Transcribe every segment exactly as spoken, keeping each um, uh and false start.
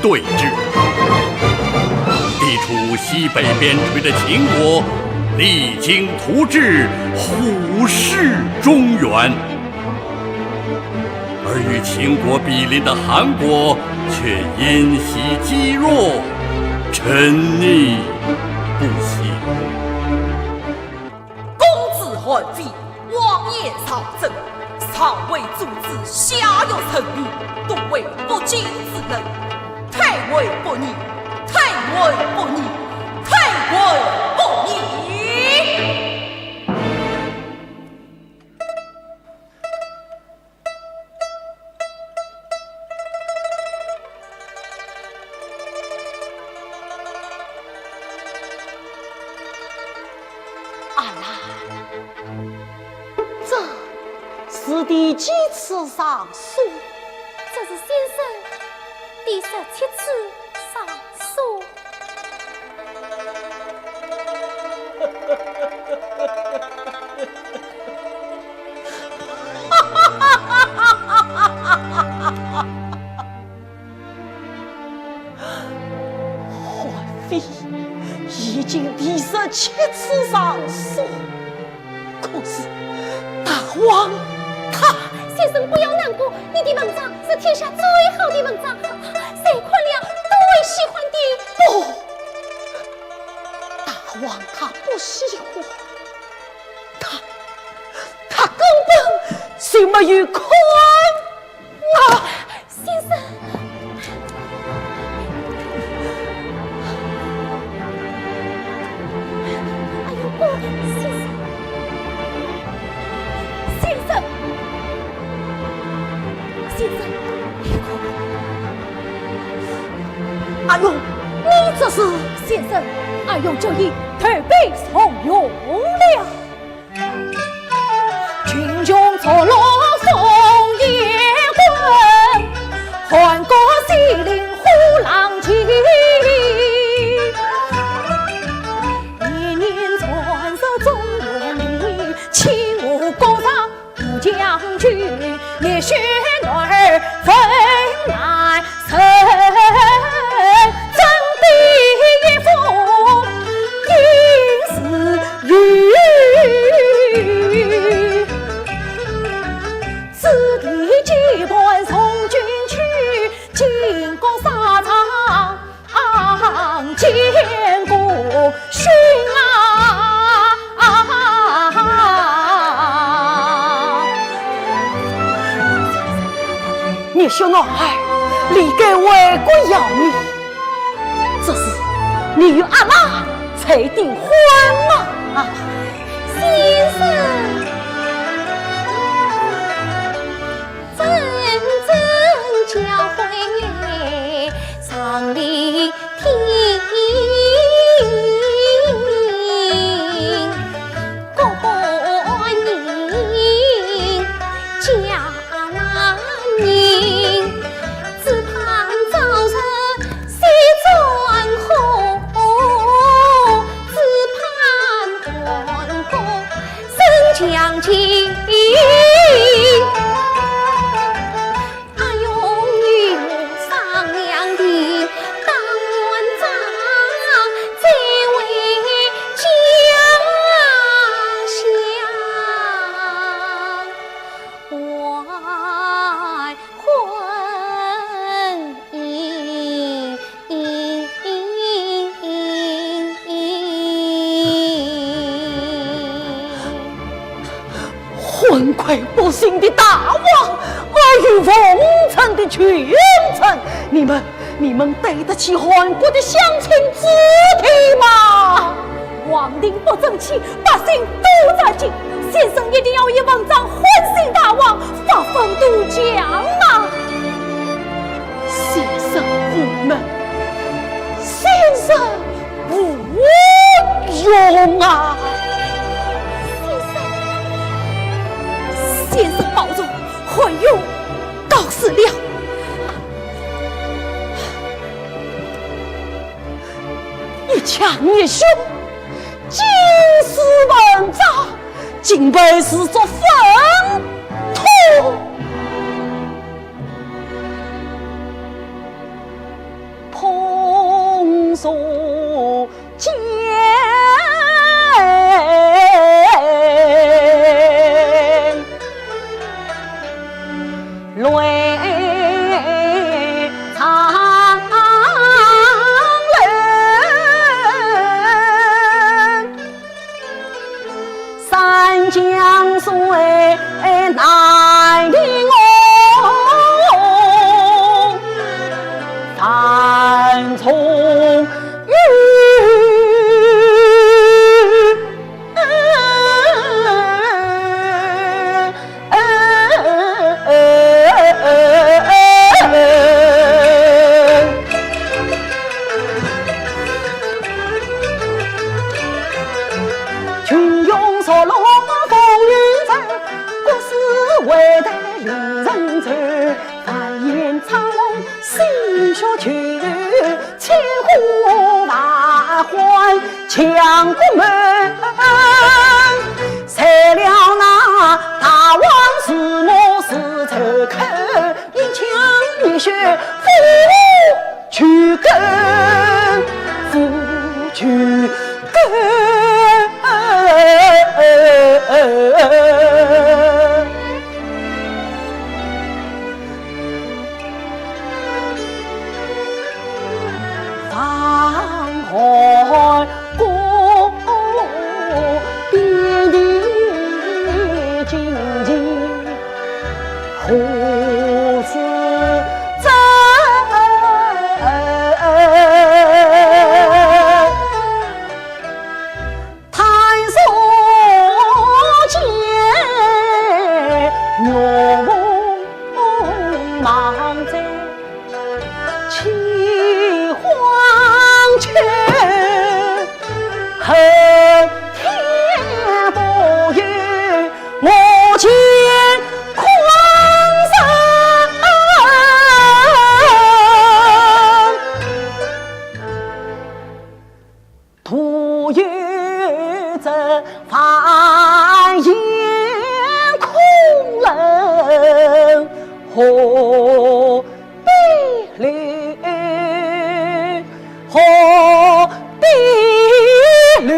对峙。地处西北边陲的秦国励精图治，虎视中原，而与秦国毗邻的韩国却因袭积弱，沉溺不兴。 公子韩非，妄言朝政，上为诸子，下育臣女，都为不敬之人，退位不义，退位不义，退位不义。 阿兰，这是第几次上诉？这是先生第十七次上诉。韩非已经第十七次上诉，可是大王他……先生不要难过，你的文章是天下最好的文章，谁看了都会喜欢的。不，大王他不喜欢，他，他根本就没有看啊！ 先生，哎呦，不，先生，先生，先生，你看，阿勇，你这是……先生，阿勇就已投奔曹营了。 群雄逐鹿风烟滚，汉国西陵虎狼惊。一人传说中原名，欺吾国丈无将军，热血男儿分难 人争第一夫，应是有。此地既断送君去，今国沙场见孤 兄啊！你说我儿理该为国效命，这是你与阿妈才定欢嘛！啊！先生，真正教诲上里 听，各人家人，只盼早日西转河，只盼黄河升降间。 阿勇与我商量定，打完仗再回家乡还婚姻。 昏聵不幸的大王，阿谀奉承的群臣，你们，你们对得起韩国的乡亲子弟吗？王庭不争气，百姓都着急。先生一定要以文章唤醒大王，发愤图强啊！先生无能，先生 无用啊！先生，先生保重，韩勇告辞了。一腔热血，竟是文章，竟被视作粪土。所见。泪长流。 山江水难平我万重忧。 群雄逐鹿风云愁，各自为待离人愁。万眼苍龙戏雪秋，千呼万唤 将不满。谁料那大王是我是仇口，一腔热血付去根，付去根。 方海过遍地荆棘何时走？ 探索间，月红茫茫，气荒秋，恨天不由我乾坤山。 徒有这万眼空人何必留，何必留？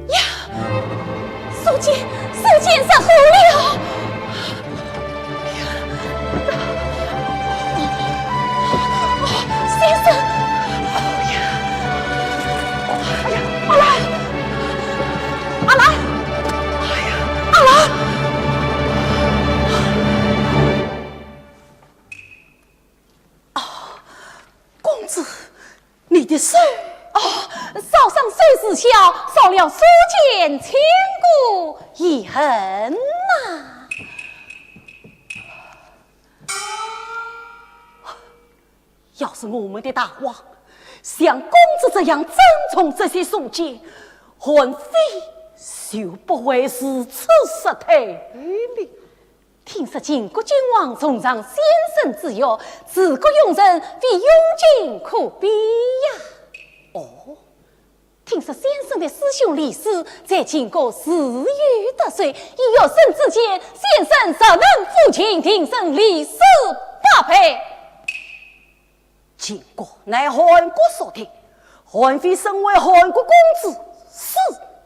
呀，宿介，宿介失火了！哦，少商虽是小，少了苏建千古遗恨呐。要是我们的大王像公子这样尊重这些书简，韩非就不会如此失态了。听说秦国君王崇尚先生之学，治国用人，非用经可比呀。哦，听说先生的师兄李斯在秦国自幼得水，以学生之见，先生实能抚琴，定胜李斯百倍。秦国乃韩国所定，韩非身为韩国公子，死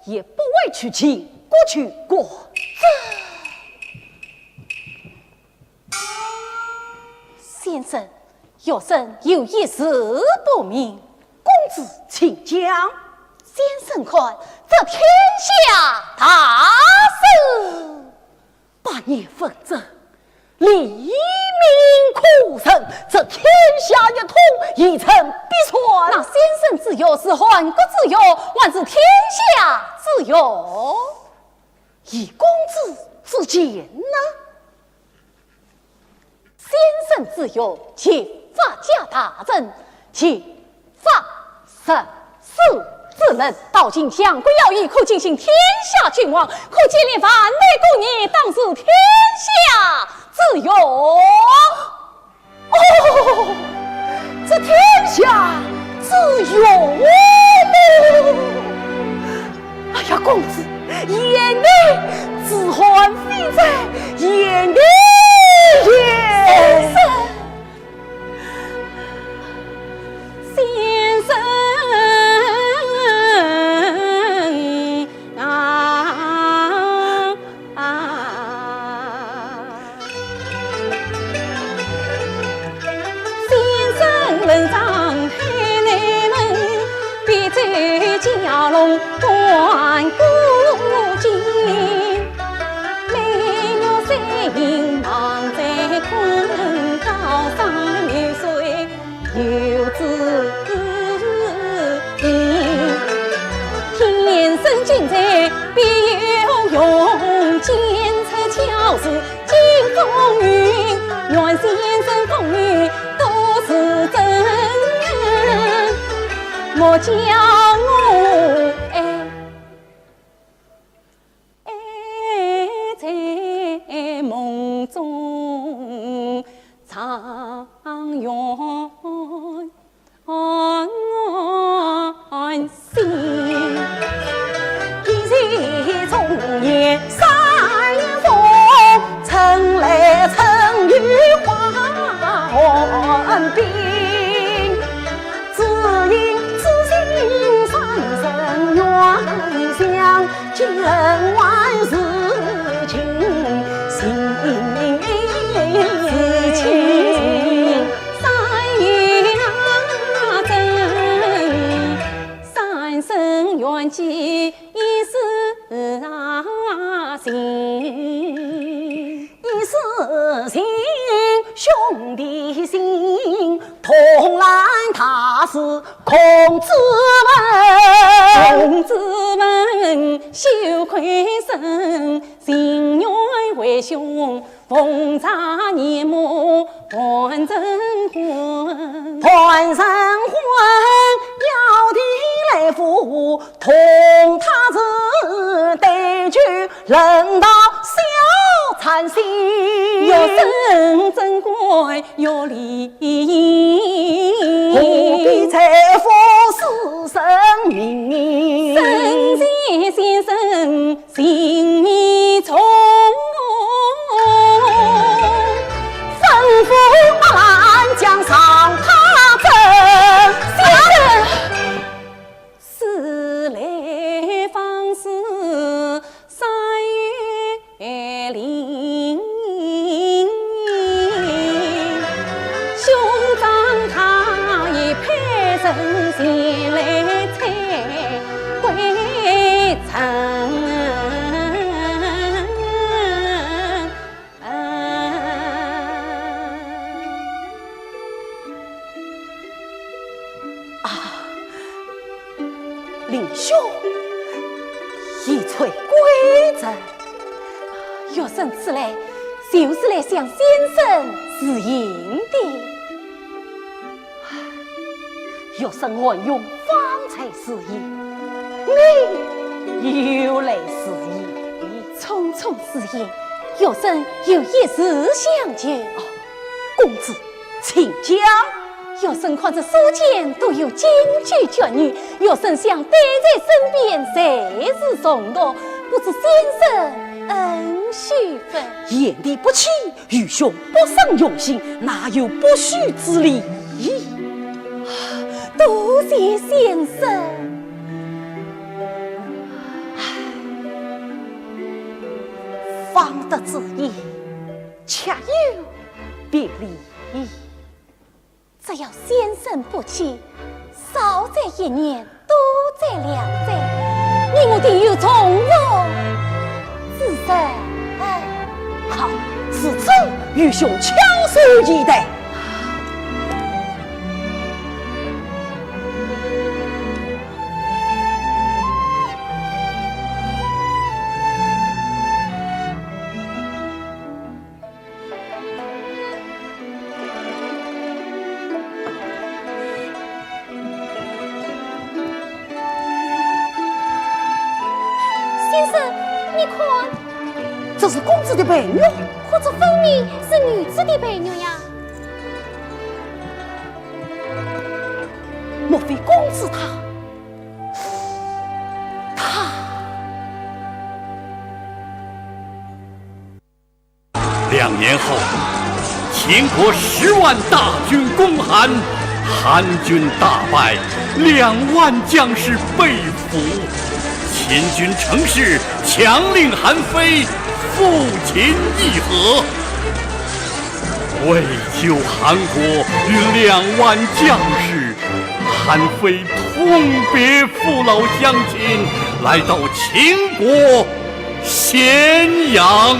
也不会去秦国求官。这，先生，学生有一事不明。公子请讲。先生看，这天下大势，百年纷争，黎明可趁，这天下一统，一城必乱。那先生之学是韩国之学，还是天下之学？依公子之见呢？先生之学，集法家大成，集法 识字之能，道尽相国要义，可警醒天下君王，可建立万代功业，当是天下之学。哦，这天下之学。哎呀，公子，贤弟，子桓非在，贤弟也。先生。 先生啊，啊，先生能上海内门，必走蛟龙断孤井。 每月三省望在空，高山流水游子情。天生君材必有用，奸臣巧士尽风云。愿先生风雨多自珍，莫叫我哎。 爱在梦中常远行。一日中夜三风，春来春雨花寒冰。 只因痴心三生缘，今还是情，情，情三呀真。三生缘起一世情。 一世情，兄弟心，同来大事孔子问。孔子问，羞愧深，情愿为兄奉茶研墨，断人魂。断人魂，要地来赴 同他日对酒，论道笑谈心。学生怎敢有礼仪？何必在乎师生名？圣贤先生情意重。吩咐阿兰将上塔登。先生。 思来方思山林，兄长他已派人前来催归程。啊，学生此来，就是来向先生辞行的。学生韩勇方才辞行，你又来辞行。匆匆辞行，学生有一事相求。哦，公子，请讲。 学生看这书间都有金句绝语，学生想带在身边，随时重读，不知先生恩许否？贤弟不欺，愚兄不胜用心，哪有不许之理？多谢先生。方德之言，恰有别离。 只要先生不弃，少则一年，多则两载，你我定有重逢之日。好，如此愚兄翘首以待。先生，你看，这是公子的陪玉。可这分明是女子的陪玉呀。莫非公子他，他…… 两年后，秦国十万大军攻韩，韩军大败，两万将士被俘。秦军乘势强令韩非赴秦议和。为救韩国与两万将士，韩非痛别父老乡亲，来到秦国咸阳。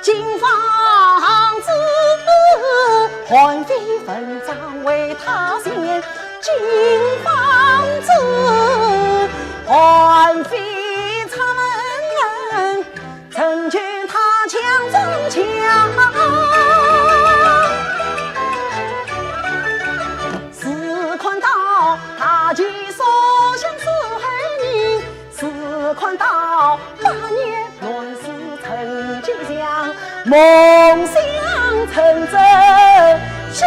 金房子，寒飞文章为他献。金房子，寒飞出门，成全他将中家。试看到大吉所向四海人，试看到 百年乱世成吉祥，梦想成真许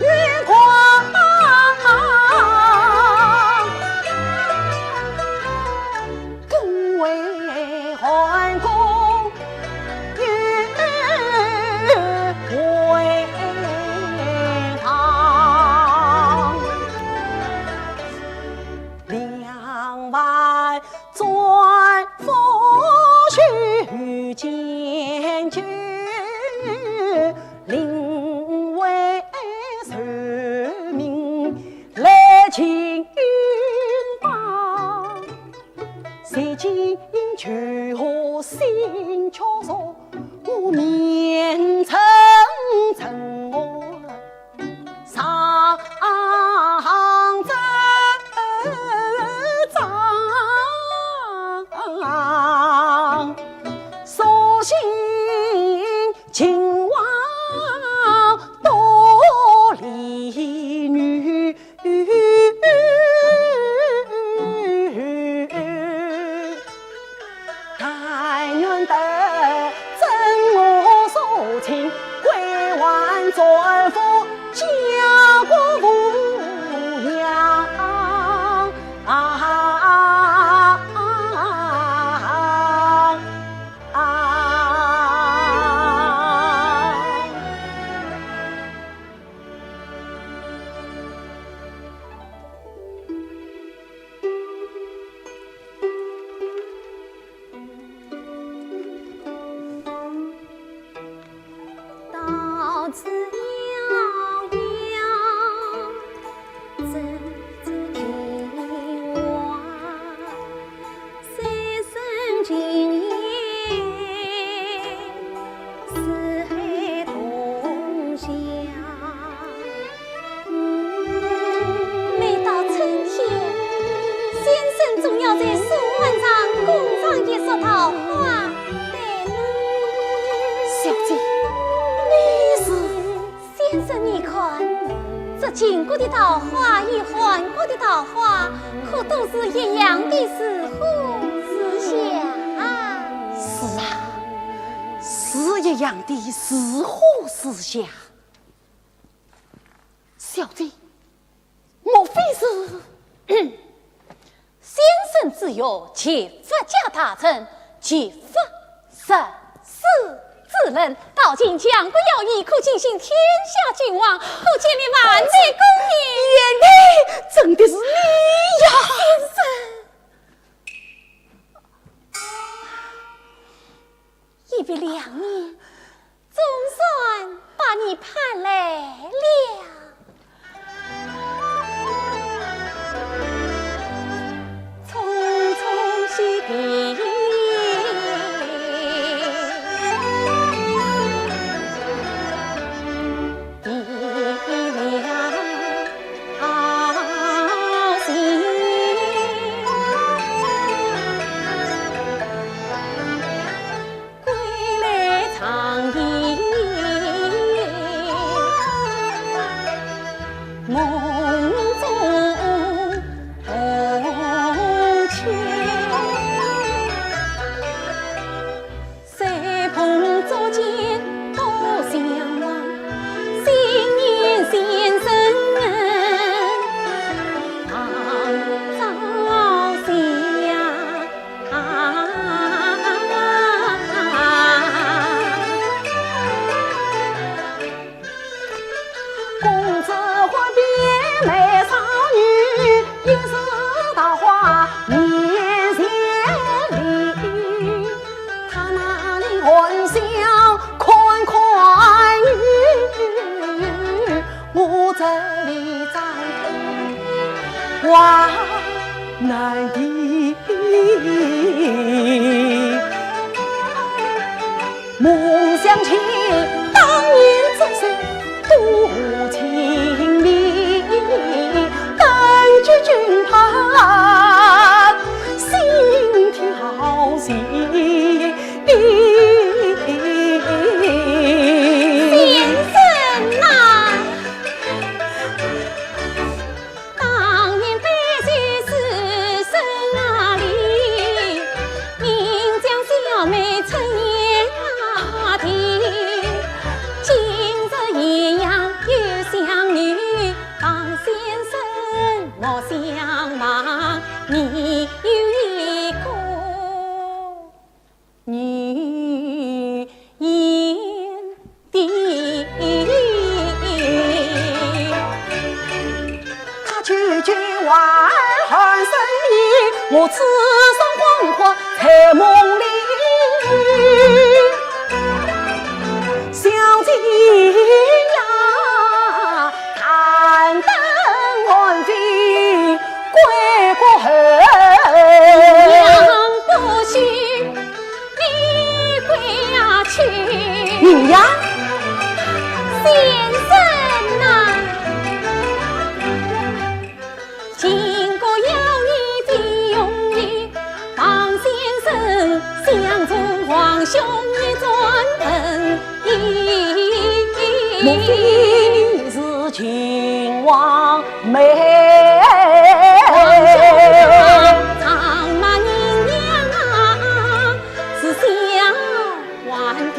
愿光。更为寒宫，又为堂。 两万转复须见君，临危受命来进邦。谁见君后心焦灼，我面沉沉我 上奏章，所幸秦王多礼遇。 但愿得真我所请，归还转府家国抚养。啊啊啊啊啊！ 到此夭夭，怎知天下三生情义，四海同享。每到春天，先生总要在书案上供上一束桃花，对吗？小姐，你是……先生，你看，这秦国的桃花与韩国的桃花，可都是一样的时候时下啊。是啊，是一样的时候时下。小姐，莫非是……先生之约，即佛家大人，即佛入世之人，道尽乾坤要义，可惊醒天下君王，可建立万代功业。贤弟，真的是你呀！先生，一别两年， 总算把你盼来了。匆匆洗涤地了心。 归来长夜梦中情，在梦中间多相望，心念先生啊，朝夕呀。 公子换变美少女，应是桃花面前立。她那里含笑款款语，我这里张口话难题。梦想起当年这首多情蜜，根据军牌心跳时。先生呐，当年白首是生啊离，名将小妹春燕啊啼。今日斜阳又相遇，望先生莫相忘，你有一个女 言的。他句句话儿含深意，我此生黄昏在梦里。想起呀，弹灯寒飞归过后。娘不许 你归呀去。你呀？先生呐，经过要你的容易，望先生相助，皇兄你转门。莫非你是秦王妹？皇兄啊，常骂你娘啊， 是小官的。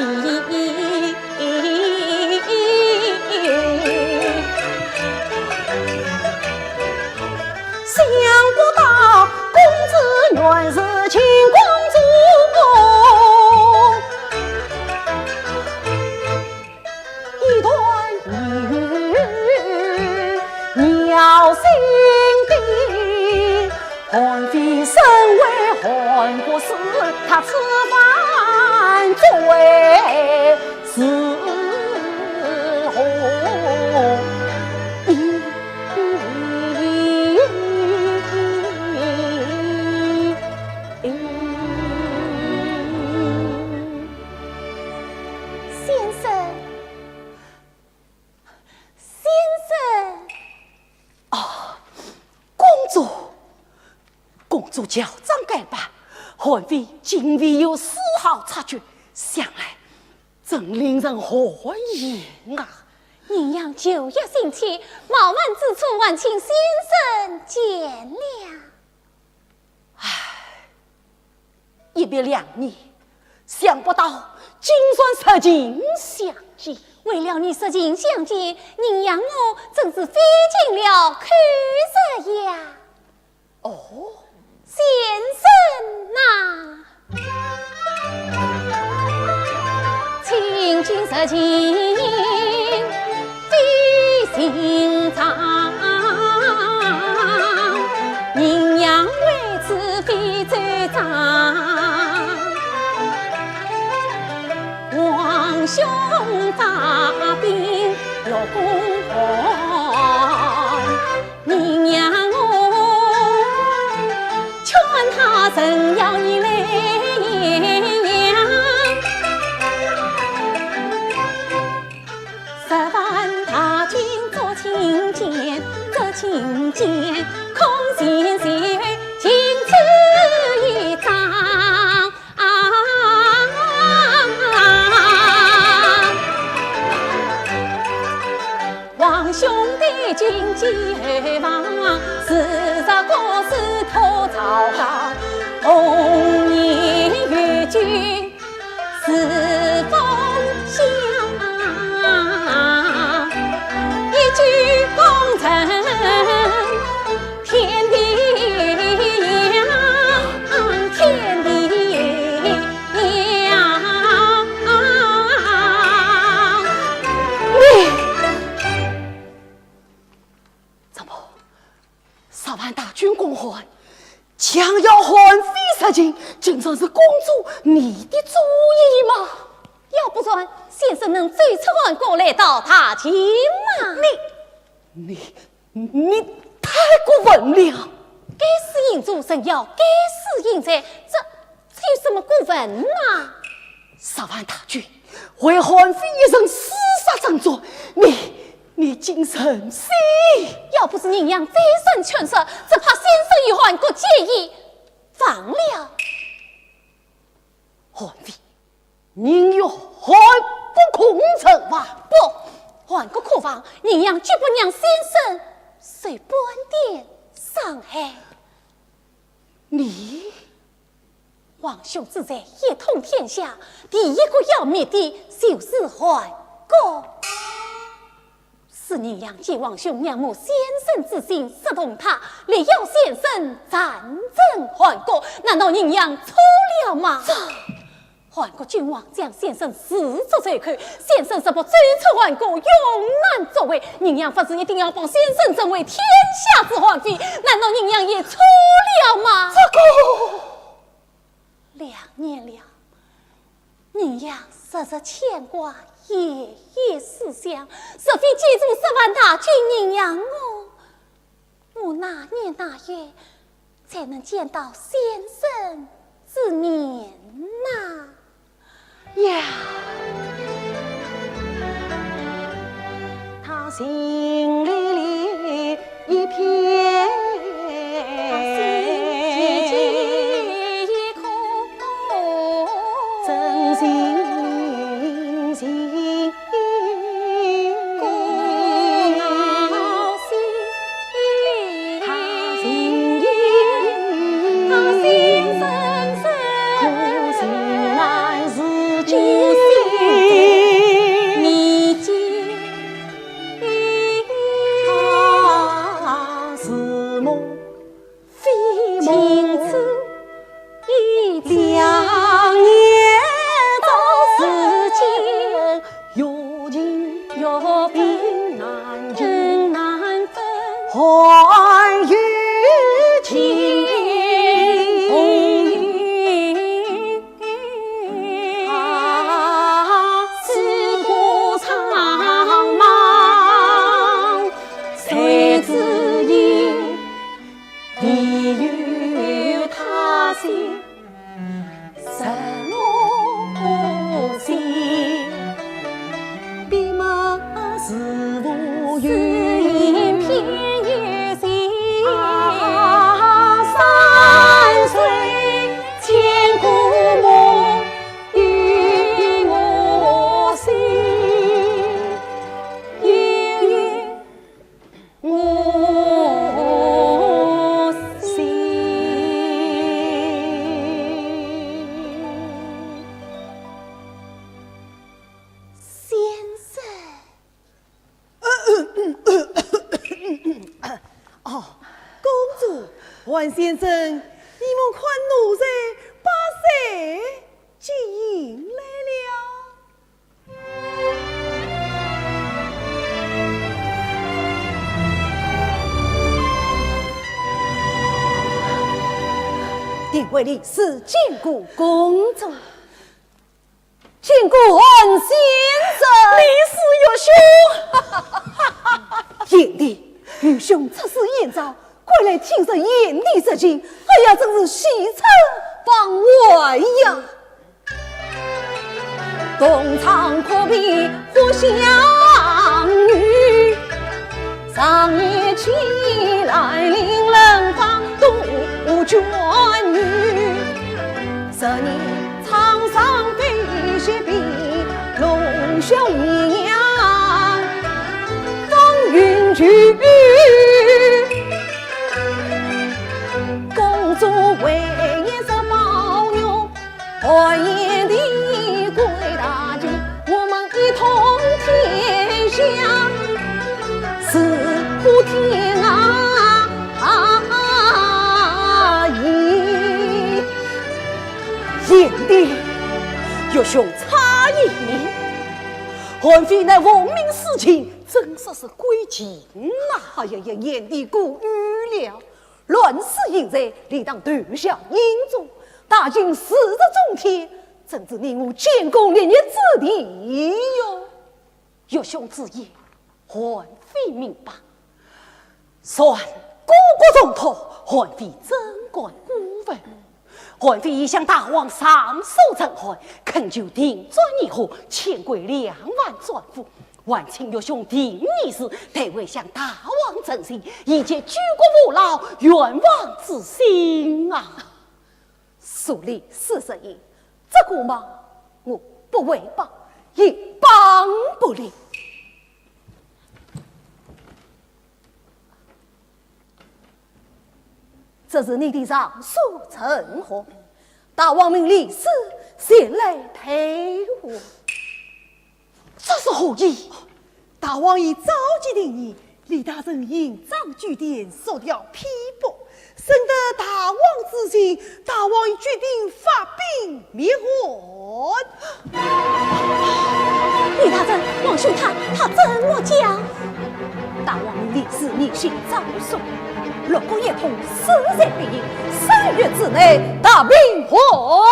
想不到公子原是秦王子。 一段女儿闹心的，寒飞身为汉国师，他此番作为是何意？先生， 先生。啊，公主，公主校正改吧，寒飞竟未有丝毫察觉，想来真令人寒意啊。娘娘旧业心切，冒犯之处，还请先生见谅。唉， 一别两年，想不到竟然实情相见。为了你实情相见，娘娘我真是费尽了口舌呀。哦，先生呐， 请君实情费心肠，娘娘为此费周章。皇兄发兵入宫外， 娘娘我劝他人要你来呀，十万大军做亲见，做亲见，空前谁会仅此一张。 啊，皇兄的军机后防，四十个师托朝高，红颜与君四分香。一举功成 天地亮，天地亮。你怎么？十万大军攻汉，强要寒飞实情，竟然是公主你的主意吗？要不然，先生能走出汉国来到大秦吗？你 你，你太过分了！该死行主，人要该死行罪，这，这有什么过分呐？十万大军，为韩非一人厮杀征战，你，你竟忍心？要不是宁阳再三劝说，只怕先生与韩国结义，亡了。韩非， 宁与韩国共存吧。不，韩国可亡，宁阳绝不让先生受半点伤害。你？皇兄之才一统天下，第一个要灭的就是韩国。 是宁阳见皇兄仰慕先生之心，识同他，力邀先生战胜韩国，难道宁阳错了吗？这，韩国君王将先生视作仇寇，先生若不走出韩国，永难作为。宁阳发誓一定要帮先生成为天下之皇帝，难道宁阳也错了吗？这个，两年了， 宁阳时时牵挂，夜夜思想，若非借助十万大军，宁阳我，我哪年哪月才能见到先生之面呐？呀！他心里一片，真心情。 先生。哦，公主，韩先生，你们看奴才八岁就迎来了。 定会李氏见过公主。见过韩先生。李氏岳兄。贤弟，愚兄出使燕赵，归来听说贤弟之情，哎呀，真是喜出望外呀。 贤弟，岳兄差矣，韩非乃闻名四卿，真说是贵卿啊！哎呀呀，贤弟过誉了。 乱世英才，理当投效英宗，大清时值中天，怎知你我建功立业之地哟？岳兄之言，韩非明白。传哥哥重托，韩非怎敢辜负？韩非已向大王上书陈汉，恳求定转议和，欠归两万簪服。还请岳兄定一时，代为向大王陈情，以解举国父老冤枉之心啊！书里是实言，这个忙我不会帮，也帮不了。 这是你的上书陈汉，大王命李斯前来退还。这是何意？大王已召集廷议，李大人营帐据点，索调批驳，深得大王之情，大王已决定发兵 灭汉。李大人，王兄他，他怎么讲？大王命李斯你去上书，六国一统势在必行，三月之内大兵还国。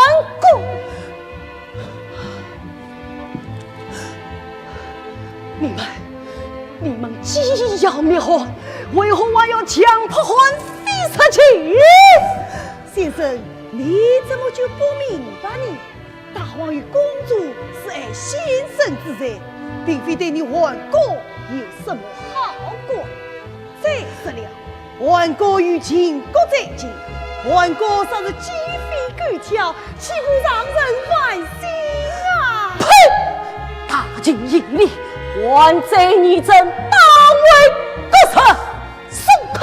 你们，你们既要灭汉，为何还要强迫韩非出京？先生，你怎么就不明白呢？ 大王与公主是爱先生之才，并非对你韩国有什么好感。再说了，韩国与秦国最近，韩国若是鸡飞狗跳，岂不让人烦心啊？呸！大秦盈利，还在你这大魏国策。 松口！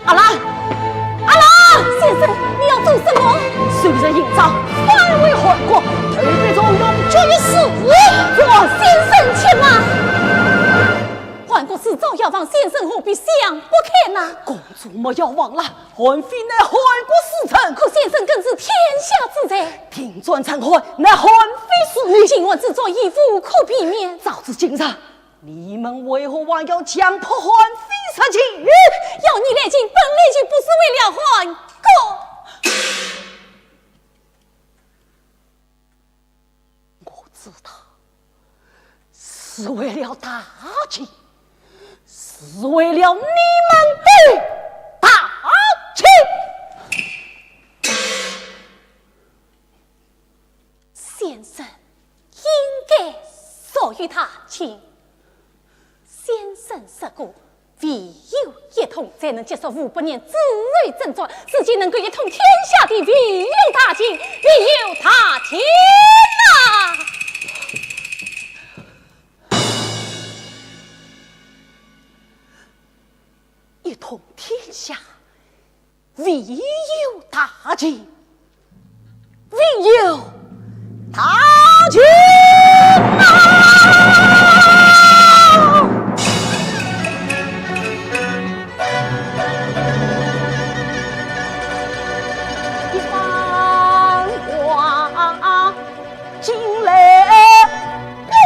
阿兰，阿兰！先生，你要做什么？收拾营帐，返回韩国，投笔从戎，决一死战。先生且慢！韩国事遭要亡，先生何必想不开呢？公主莫要忘了， 韩非乃韩国使臣，可先生更是天下之才。定转陈汉乃韩非使女，秦汉之作已无可避免。早知今日，你们为何还要强迫韩非出京？要你来秦，本来就不是为了韩国。 我知道，是为了大秦，是为了你们的大秦。先生应该属于大秦。 先生说过，唯有一统才能结束五百年子嗣争端，如今能够一统天下的唯有大秦，唯有大秦呐！一统天下， 唯有大秦，唯有大秦啊！一番话 进来吧，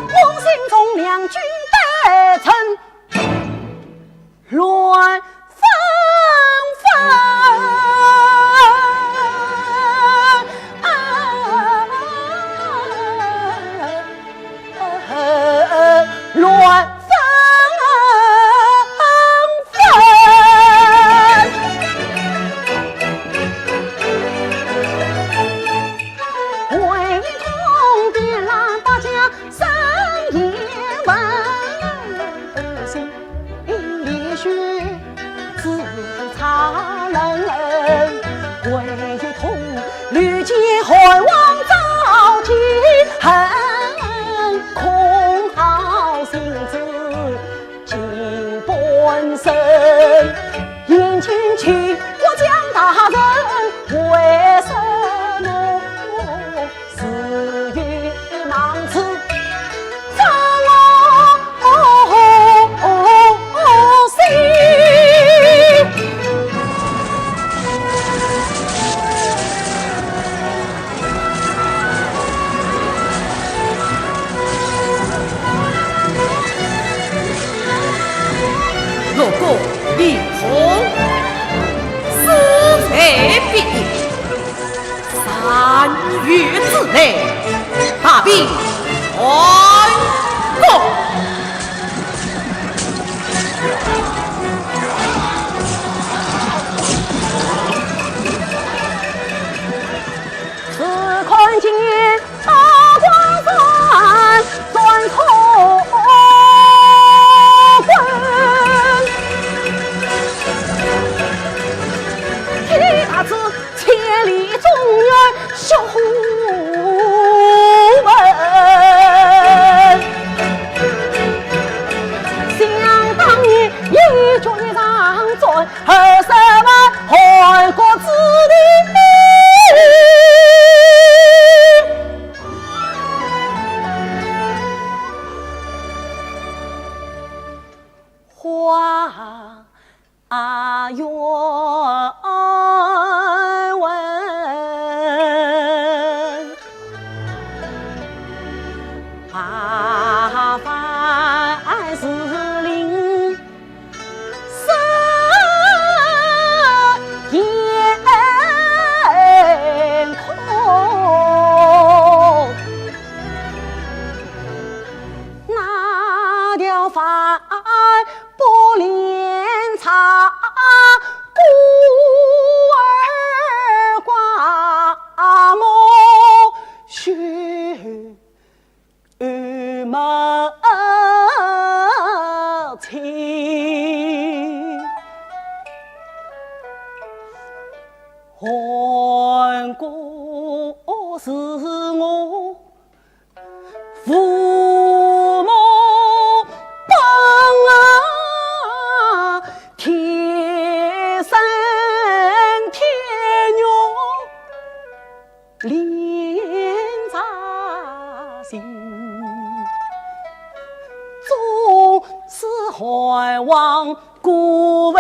我心中两军得胜，乱纷纷。 乱纷纷。会同点燃大家三一万，心里血 自差人，唯恐遇见汉王召集，恨空好心志尽半生。眼前秦国将大人，为什么 自有芒刺禀汉高。只看见八卦山，转头滚。天大志，千里中原血红门。想当年，一决一场战，二十万汉国子弟。花 啊，原文八万是令山岩空，那条万 宝莲茶，孤儿寡母许母亲。汉高是我 父母本啊，天生天育连在心，总是害望辜负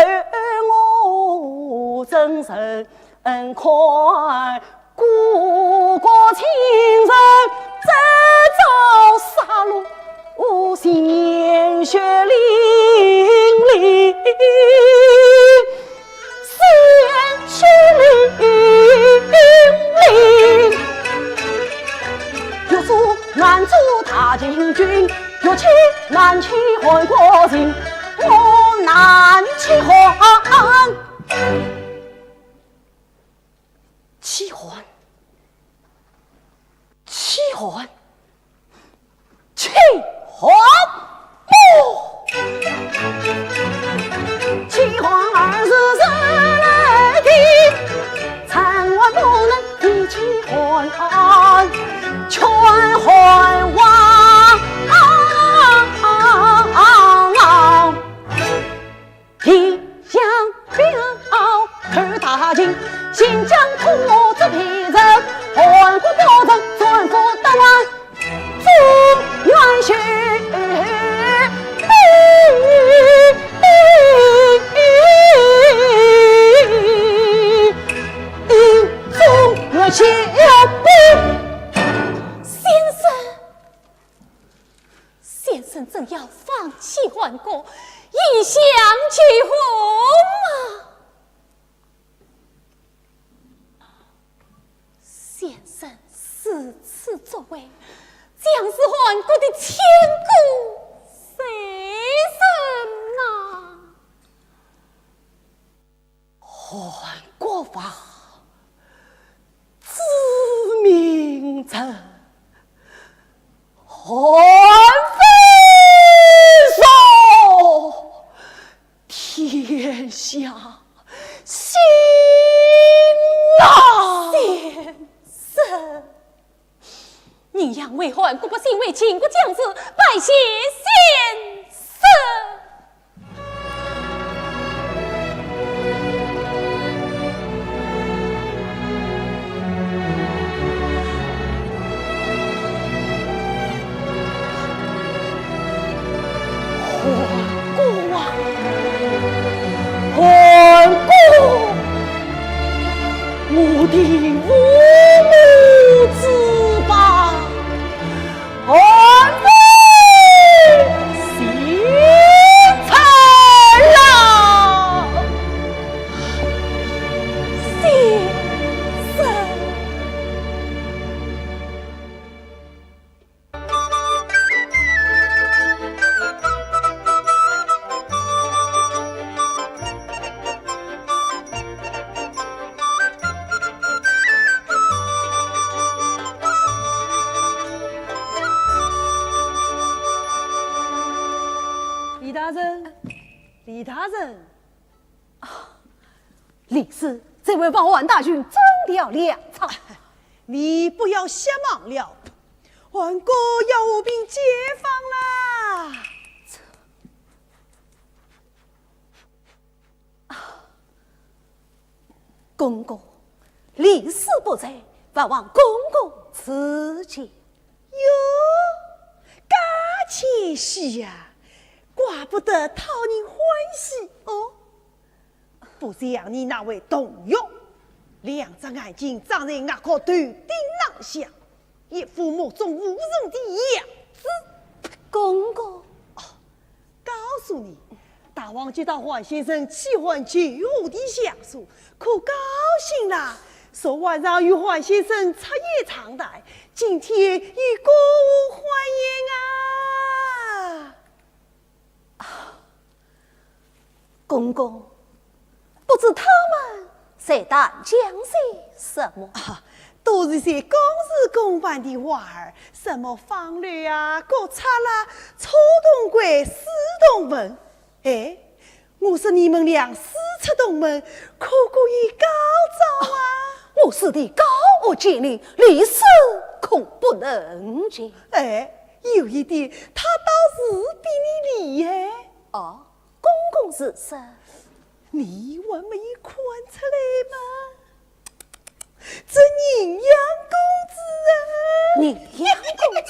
我真诚。 恩款，故国亲人，这遭杀戮，鲜血淋淋，鲜血淋淋。欲阻难阻大秦军，欲欺难欺汉国秦，我难欺汉 欺汉，欺汉，欺汉！哦！欺汉二字是来的，千万不能提起汉，劝汉王。 天下表，二大秦，新疆土著皮人，汉国保人，全部得来中原去。中原去。先生， 先生怎要放弃汉国，一向救我吗？先生如此作为，将是汉国的千古罪人啊！ 汉国王之命臣，汉非所，天下心啊！先生， 你要为汉国百姓，为秦国将士拜谢先生。汉国啊，汉国！ 我的父母之邦，汉非所大人，李大人。啊，李斯，这位王侯大军征调粮草。你不要瞎忙了，韩国要和平解放啦！啊，公公，李斯不在，还望公公赐教。哟，介谦虚呀，怪不得讨人欢喜哦。不像你那位同学，两只眼睛长在额角头顶浪向，一副目中无人的样子。公公。哦，告诉你，大王接到韩先生弃汉求和的上书，可高兴啦！昨晚上与韩先生吃宴长谈，今天已过午欢宴啊！啊，公公，不知他们在谈讲些什么？啊，都是些公事公办的话儿，什么方略啊、国策啦、初动贵、四动文。哎，我说你们俩师出同门，可可以高招啊？我师弟高屋建瓴，李斯恐不能及。哎，有一点，他倒是比你厉害。哦，公公是说，你还没有看出来吗？这宁阳公子啊！宁阳公子？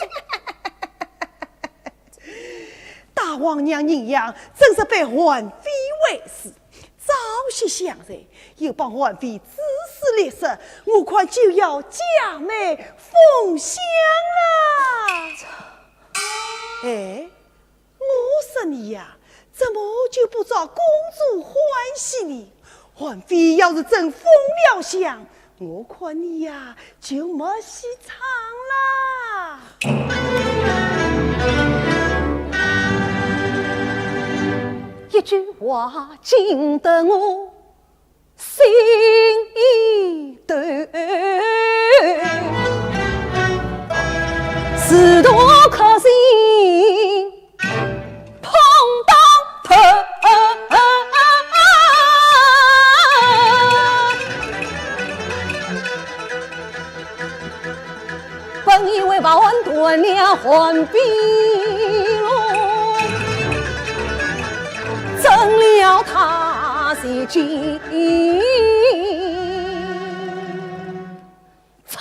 大王娘宁阳真是被韩非围住，朝夕相随，又帮韩非指使勒索，我看就要假冒封相啦！哎， 我说你呀，怎么就不招公主欢喜呢？韩非要是真封了相，我看你呀，就没戏唱啦。一句话惊得我 心一抖，自动可心砰当头。 本以为报恩断了寒冰路，怎料他是今出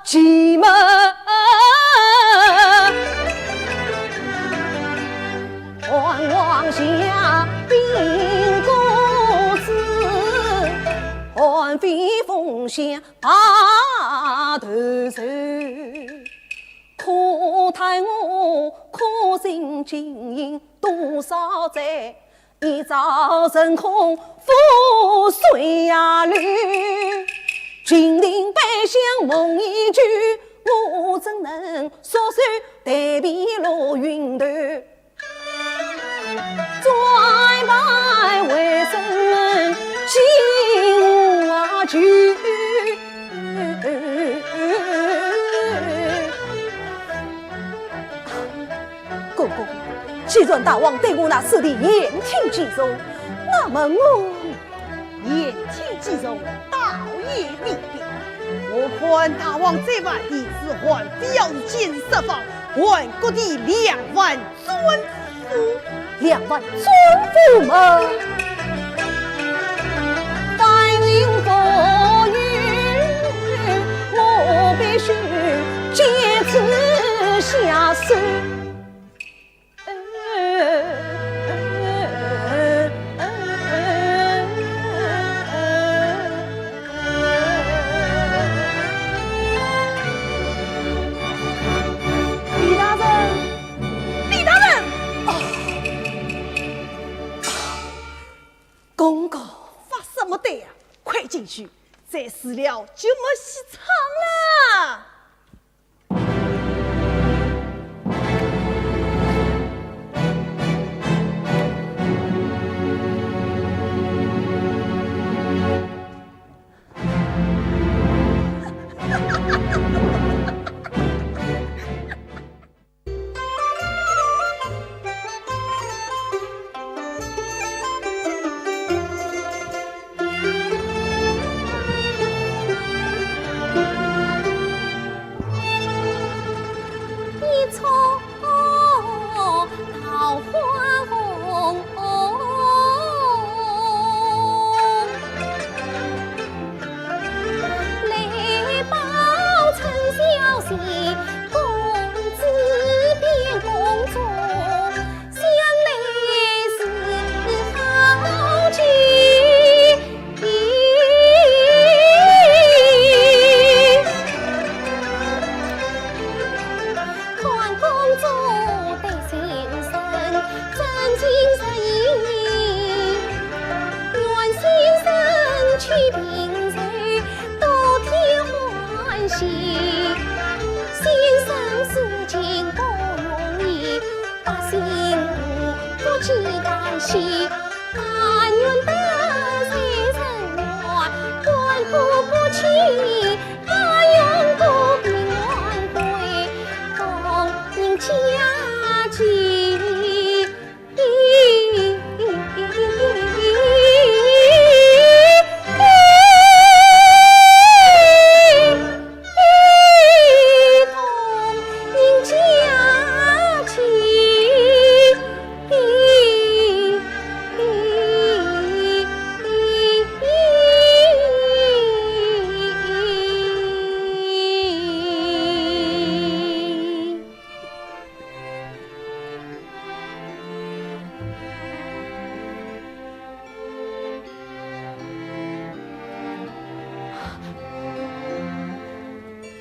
奇门。寒王下兵各子，寒非封相 大头受，可叹我苦心经营多少载，一朝成空覆水呀流。金陵百姓梦已久，我怎能束手待毙落云头？ 再拜为生，金无求。公公，既然大王对我那师弟言听计从，那么我 言听计从，倒也未必。我看大王最坏的是韩非要是今日释放，韩国的两万尊府。两万尊府么？白云覆雨，我必须借此下手。 李大人，李大人！啊！公公，发什么呆呀？快进去，再迟了就没戏唱了。平时多添欢喜，先生事情不容易，百姓不计旦夕，但愿得财生旺，官复不弃，但愿国平安归，丰盈家计。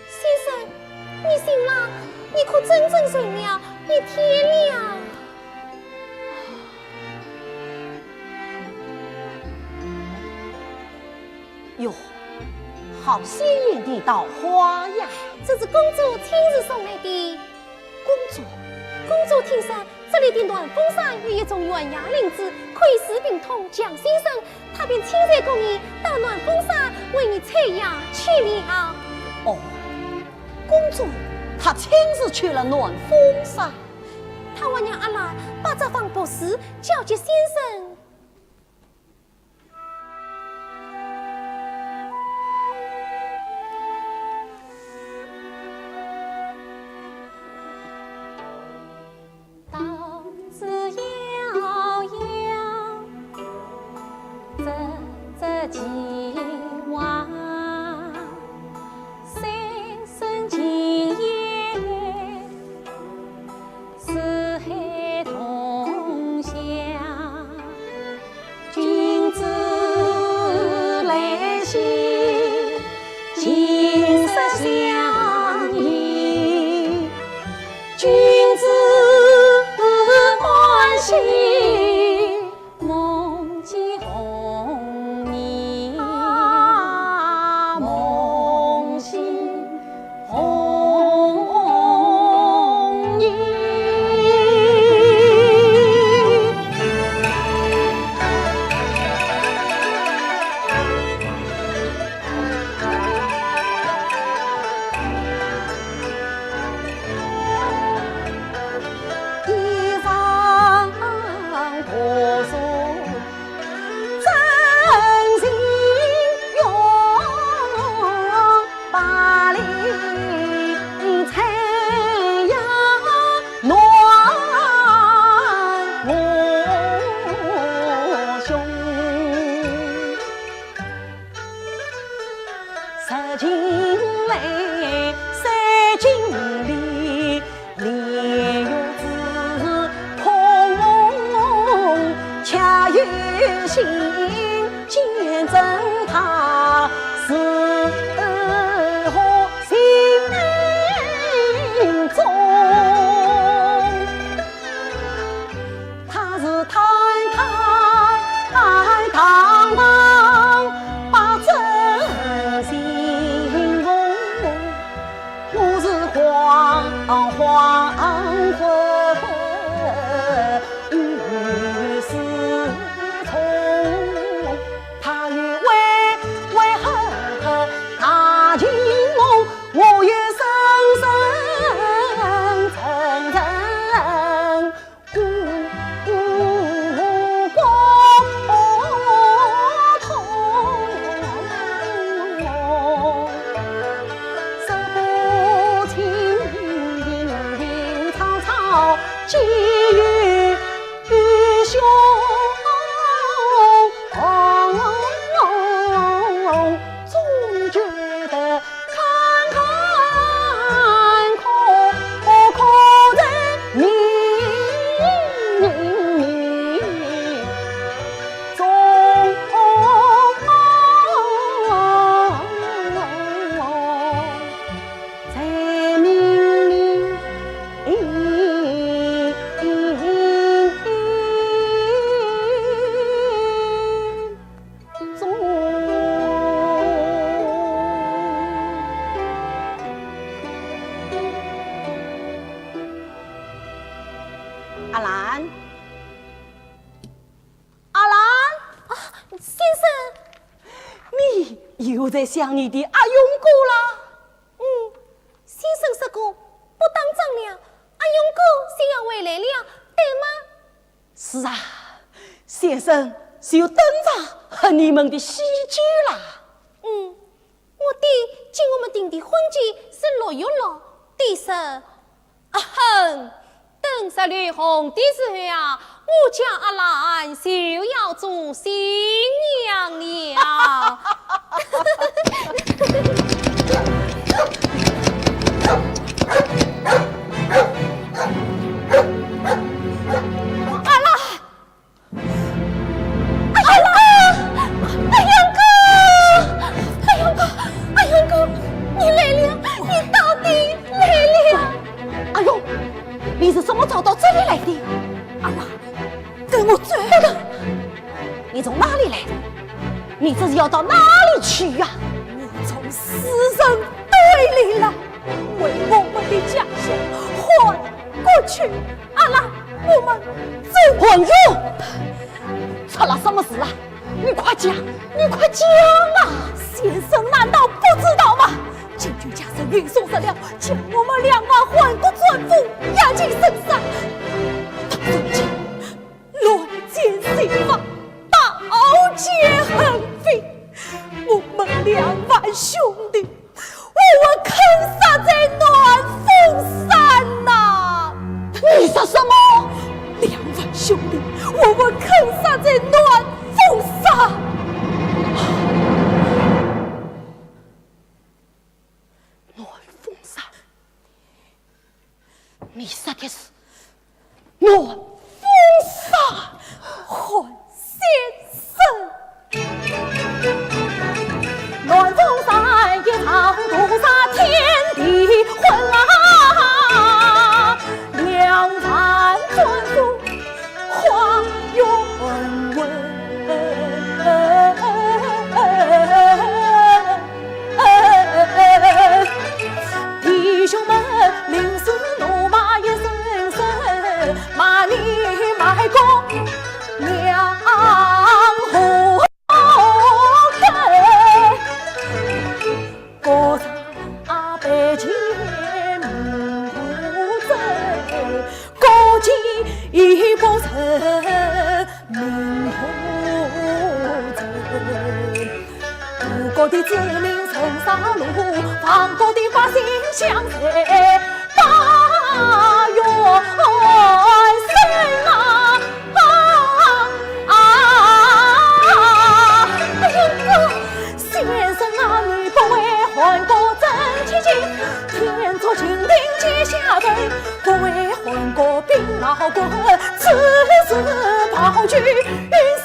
先生，你醒了，你可真正睡了，你天亮。哟，好鲜艳的桃花呀！这是公主亲自送来的。公主？公主听说这里的暖风山有一种远洋灵芝，可以治病痛、降心神，她便亲自供你到暖风山为你采药去了。哦，公主她亲自去了暖风山。她还让阿拉把这方博士交给先生。 君子来兮，琴瑟相依；君子欢喜，梦见红颜。啊，梦醒 红颜。一方婆娑 真情用，百里采药暖我胸。 十斤来，三斤里，莲叶子空，恰有心见证他是何心中。 他是坦坦荡荡，百真心红。我是惶惶婚婚，与世从。他又为为何何大情浓，我又深深沉沉。 孤孤孤痛。说不清，隐隐草草，寄与兄。 总觉得坎坎坷坷在命中。阿兰？啊，先生。你又在想你的阿勇哥啦？嗯，先生说过，不打仗了，阿勇哥就要回来了，对吗？是啊，先生就等着喝你们的喜酒啦。嗯，我爹给我们定的婚期是六月六，爹说，啊哼，等十六红的时候啊，我家阿兰就要做新娘了。阿兰！ 哎呀，阿勇哥，阿勇哥，阿勇哥，你来了，你到底来了。阿勇，你是怎么找到这里来的？阿妈，跟我走。等等，你从哪里来的？你这是要到哪里去呀？我从死神堆里来，为我们的家乡还过去。 阿兰，我们走。混账！出了什么事了？你快讲，你快讲啊！先生难道不知道吗？金军将士运送上了，将我们两万汉国政府押进深山。到如今，乱箭齐发，刀剑横飞，我们两万兄弟 我们坑杀在暖风山呐！你说什么？两万兄弟，我们坑杀在暖风山。暖风山？ 你说的是暖风山？韩先生。暖风山一场屠杀天地昏啊，两万尊父化云魂。 弟兄们，临时怒骂一声声，骂你卖国娘何根。国家百姓民不争， 国旗已不成命不成。吴国的子民成杀戮，亡国的百姓向谁报冤声啊？啊，哎呦，哥！ 先生啊，你不为汉国争千金，天作金庭阶下拜，不为汉国兵老骨折，赤赤袍衢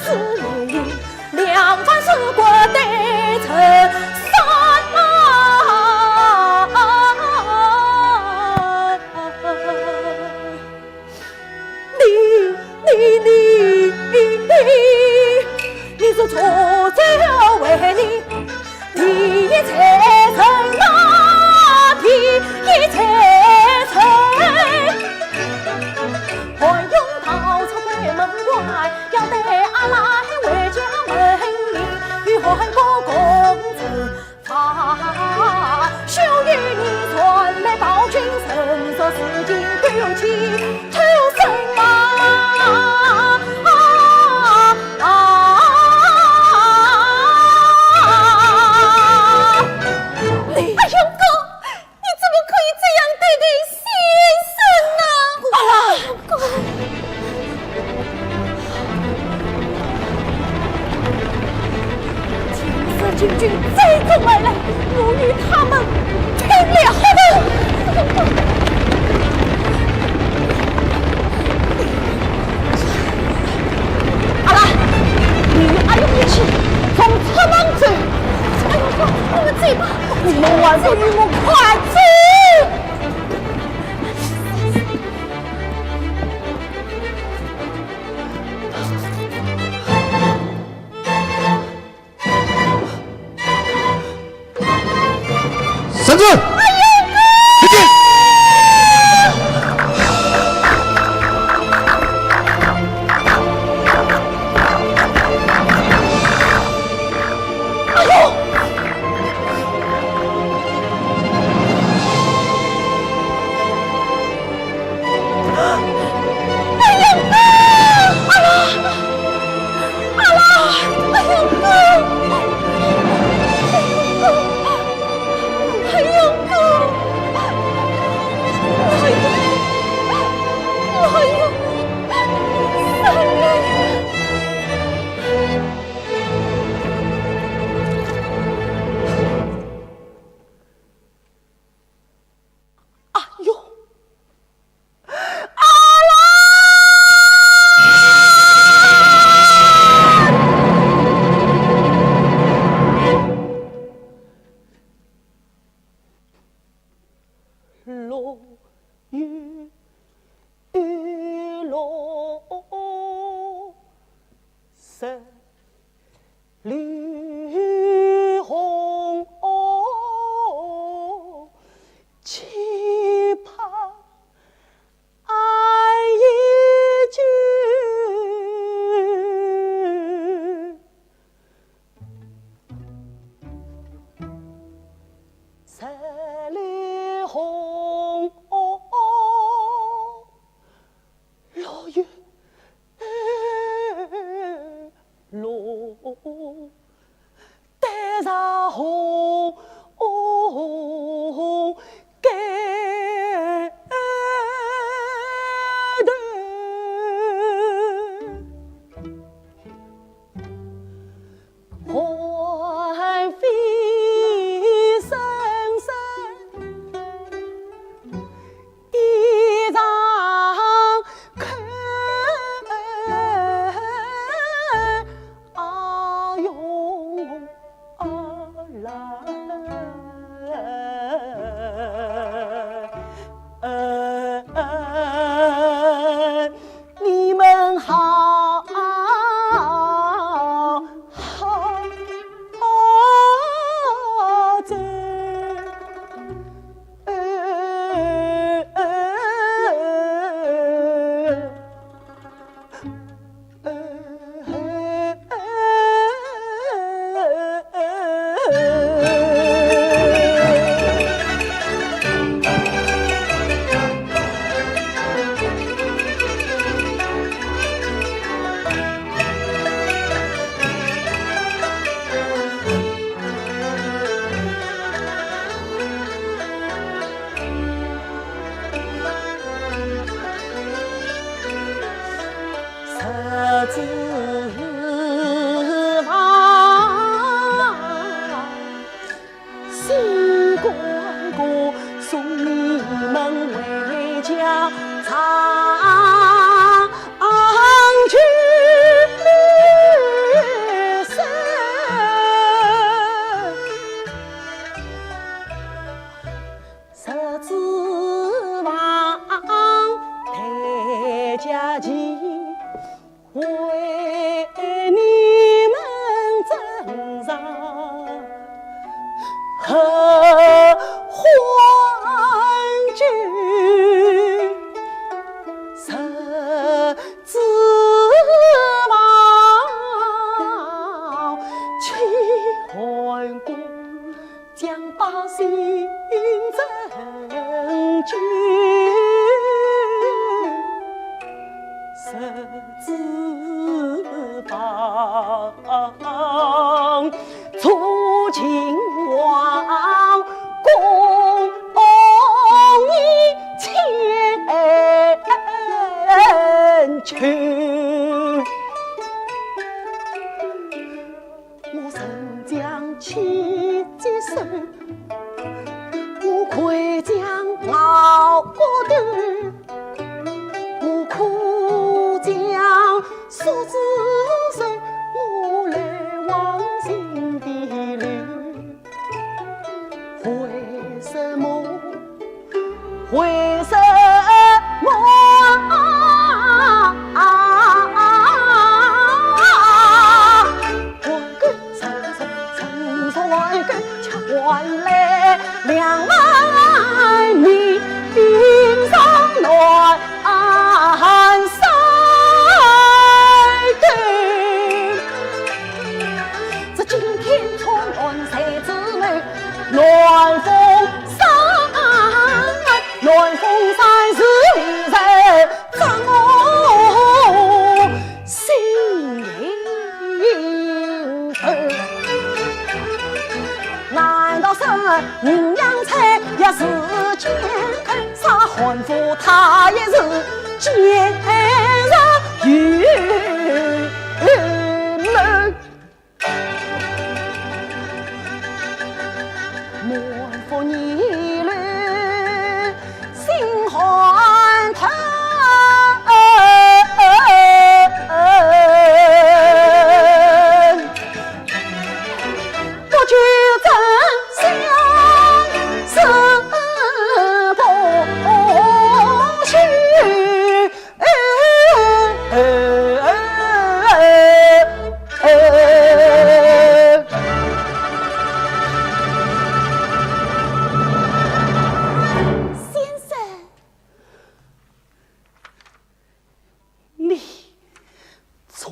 死命，两万尸骨堆成山啊！ 你，你，你，你是助纣为虐，第一罪人啊，第一罪人。韩勇逃出鬼门关，要带阿兰回家门里，与汉国共存。 啊，休与你传来暴君神说事情，狗急偷生啊！啊，啊，啊，你，哎呦，哥，你怎么可以这样对待先生呢？啊，哥。 秦氏秦军追逐而来，我与他们拼了！有路，十里红，哦，岂怕 爱一句。十里红，哦，路有路。 对着红，红街头。寒风声声 一场空，啊哟啊啦，你们好，好，好走。 十字房，西关过，送你们回家。长久 十字房，台阶前，为你们斟上合欢酒。十字房，起寒光。 将百姓斟酒。十字旁，坐秦王，共饮千秋。 我曾将妻子守，我愧将熬过头，我苦将叔子守，我泪汪心底流。为什么？ 为什么？还给人生，人生还给，却换来两万年冰霜难晒干。这惊天冲乱谁之后， 乱峰山，乱峰山是为人斩我心头。难道是阴阳差也是奸臣？杀汉奸他也是奸人有谋。 满腹疑虑心寒透，不知真相是否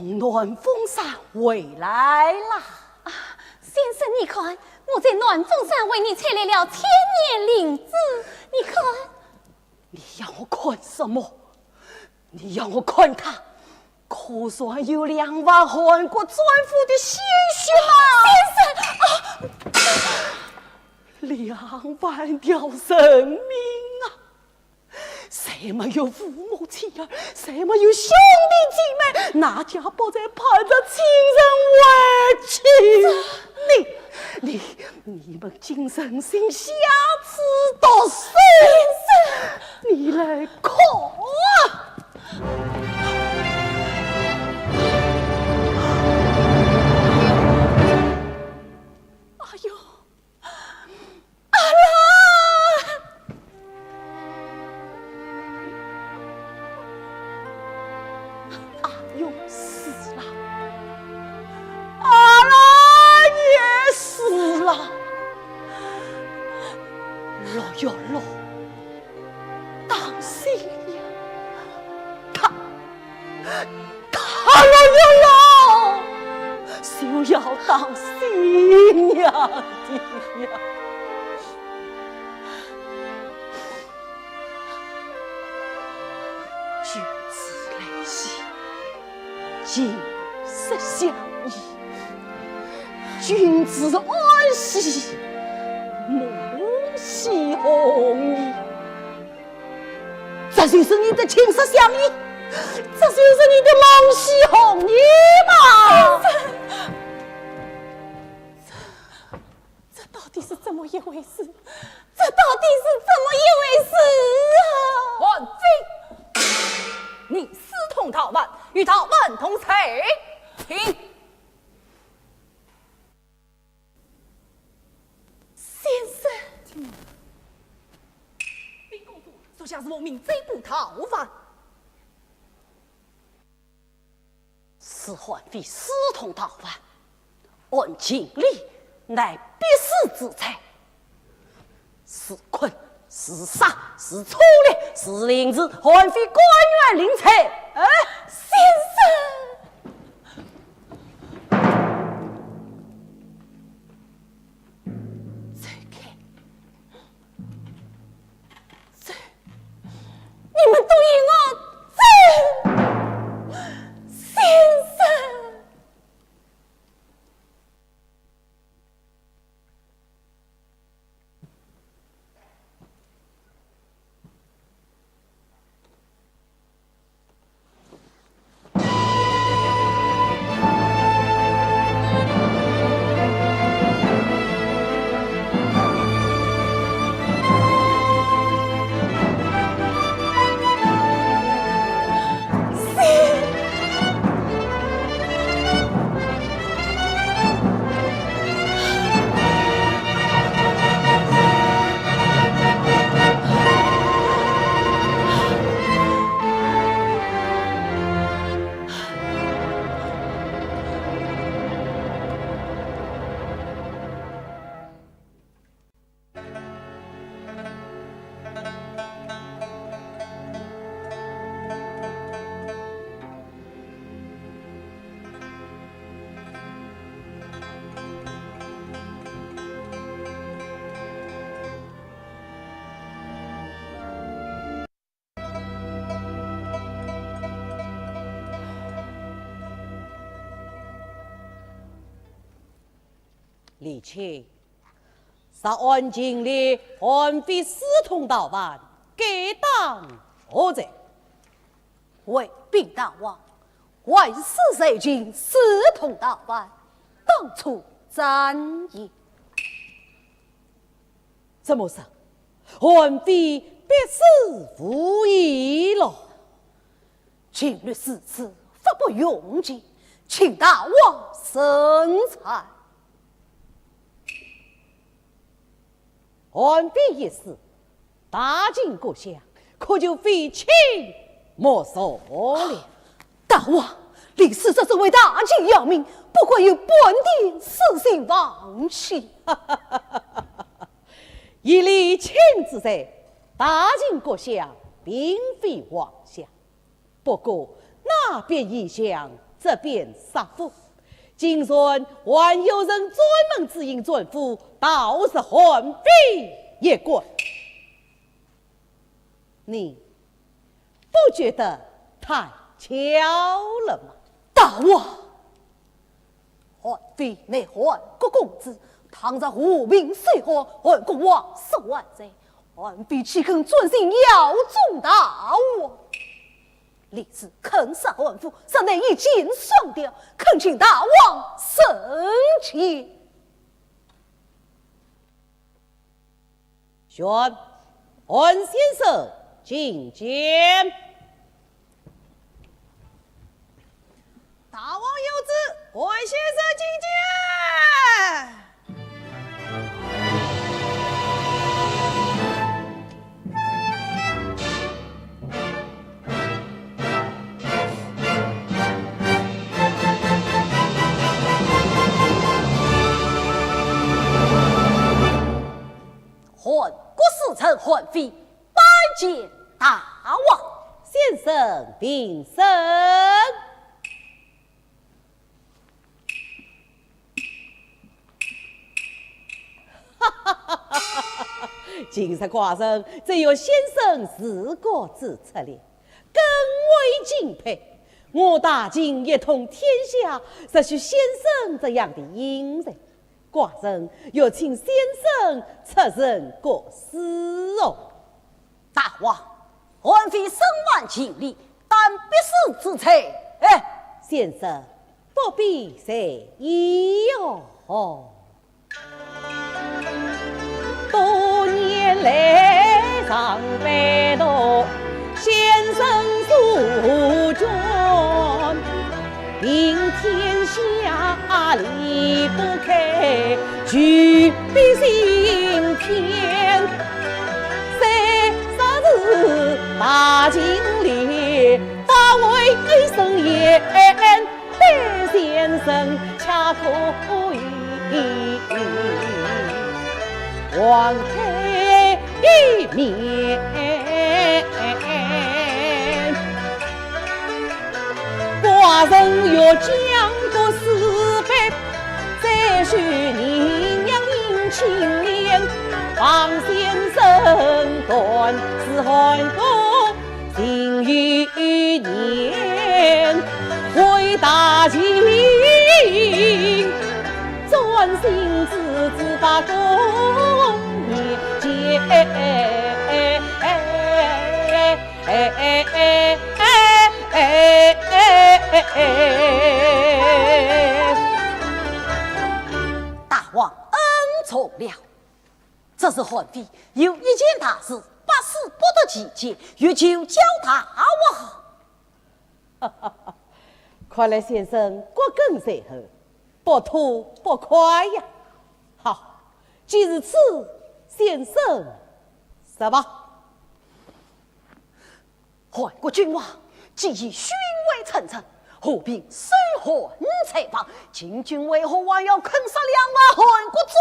从南峰山回来啦。啊，先生，你看，我在南峰山为你采来了千年灵芝，你看。你要我看什么？你要我看它，可算有两万汉国战俘的鲜血吗？先生，啊！两万条人命啊！ 谁没有父母妻儿，谁没有兄弟姐妹，哪家不在盼着亲人回去？你，你，你们竟忍心下此毒手！你来看啊！哎呦， 阿拉！阿勇死了，阿拉也死了。六月六，当新娘，她 她六月六就要当新娘的呀。君子来兮，琴瑟相依；君子安兮，梦兮红兮。 这就是你的琴瑟相依，这就是你的梦兮红兮吗？这，这到底是怎么一回事？这到底是怎么一回事啊？韩非，你私通陶范，与陶范同罪，请。 先生。禀公主，属下是奉命追捕陶范。是韩非私通陶范，按情理乃必死之罪。是困，是杀，是粗掠，是凌迟，韩非甘愿领罪。哎，先生。 走开！走！你们都与我走！先生！ 李卿，若按情理，韩非私通陶范，该当何罪？回禀大王，韩非私通陶范，当初怎样？怎么说？ 韩非必死无疑了。情律如此，法不容情，请大王审裁。韩非一死，大秦各相可就废寝没食了。大王，李斯这次为大秦效命，不愧有半点私心忘气。 以李卿之罪，大秦各相并非妄想。不过，哪边一相这边杀夫，竟然还有人专门指引船夫盗贼韩非一官。你不觉得太巧了吗？大王，韩非乃韩国公子，倘若和平收韩，韩国王室万岁，韩非岂肯专心效忠大王？ 李斯肯杀韩馥，实乃一箭双雕，恳请大王圣鉴。宣，韩先生觐见。大王有旨，韩先生觐见。 韩国使臣韩非拜见大王。先生平身。 今日寡人只有先生治国之策略，更为敬佩。我大秦一统天下，实需先生这样的英才。寡人有请先生出任国师哦。大王，韩非身患禁令，但必死之罪。哎，先生不必在意哦。 多年来常被读先生诉冤，平天下离不开举笔青天。三十字大秦历，发为生言。 对先生恰可以网开一面。寡人欲将国事办，再续你娘迎亲联，望先生断是韩国 情与念，为大秦专心致志把功名建。大王恩重了。 这是韩非有一件大事，百思不得其解，欲求教大王。看来先生骨鲠在喉，不吐不快呀。好，既如此，先生说吧。 韩国君王既已胸怀成城，和平收韩在望，秦军为何还要坑杀两万韩国战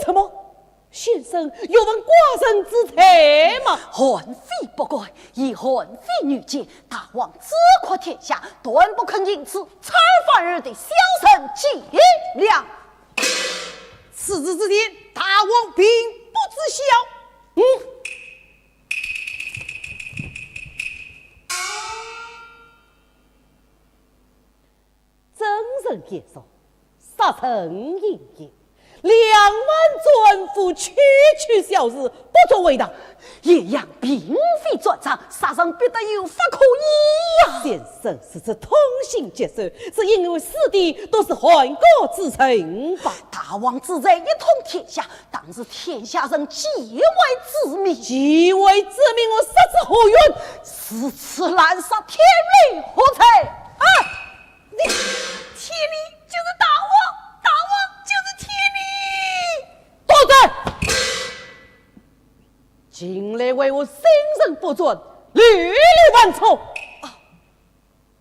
俘？怎么？先生有闻寡人之罪吗？韩非不敢，以韩非愚见，大王治国天下，断不肯因此拆凡尔赛，小人见谅。此事之件，大王并不知晓。嗯。 真人言说，杀人莺莺，两万战俘区区小事，不足为大。咸阳并非战场，杀人必得有法可依呀。先生如此痛心疾首，是因为死的都是韩国之臣吧？大王之罪一统天下，当是天下人既为之民。既为之民，我杀之何用？如此滥杀，天理何在？啊！ 你，天理就是大王，大王就是天理。住嘴！近来为何心神不专，屡屡犯错？哦，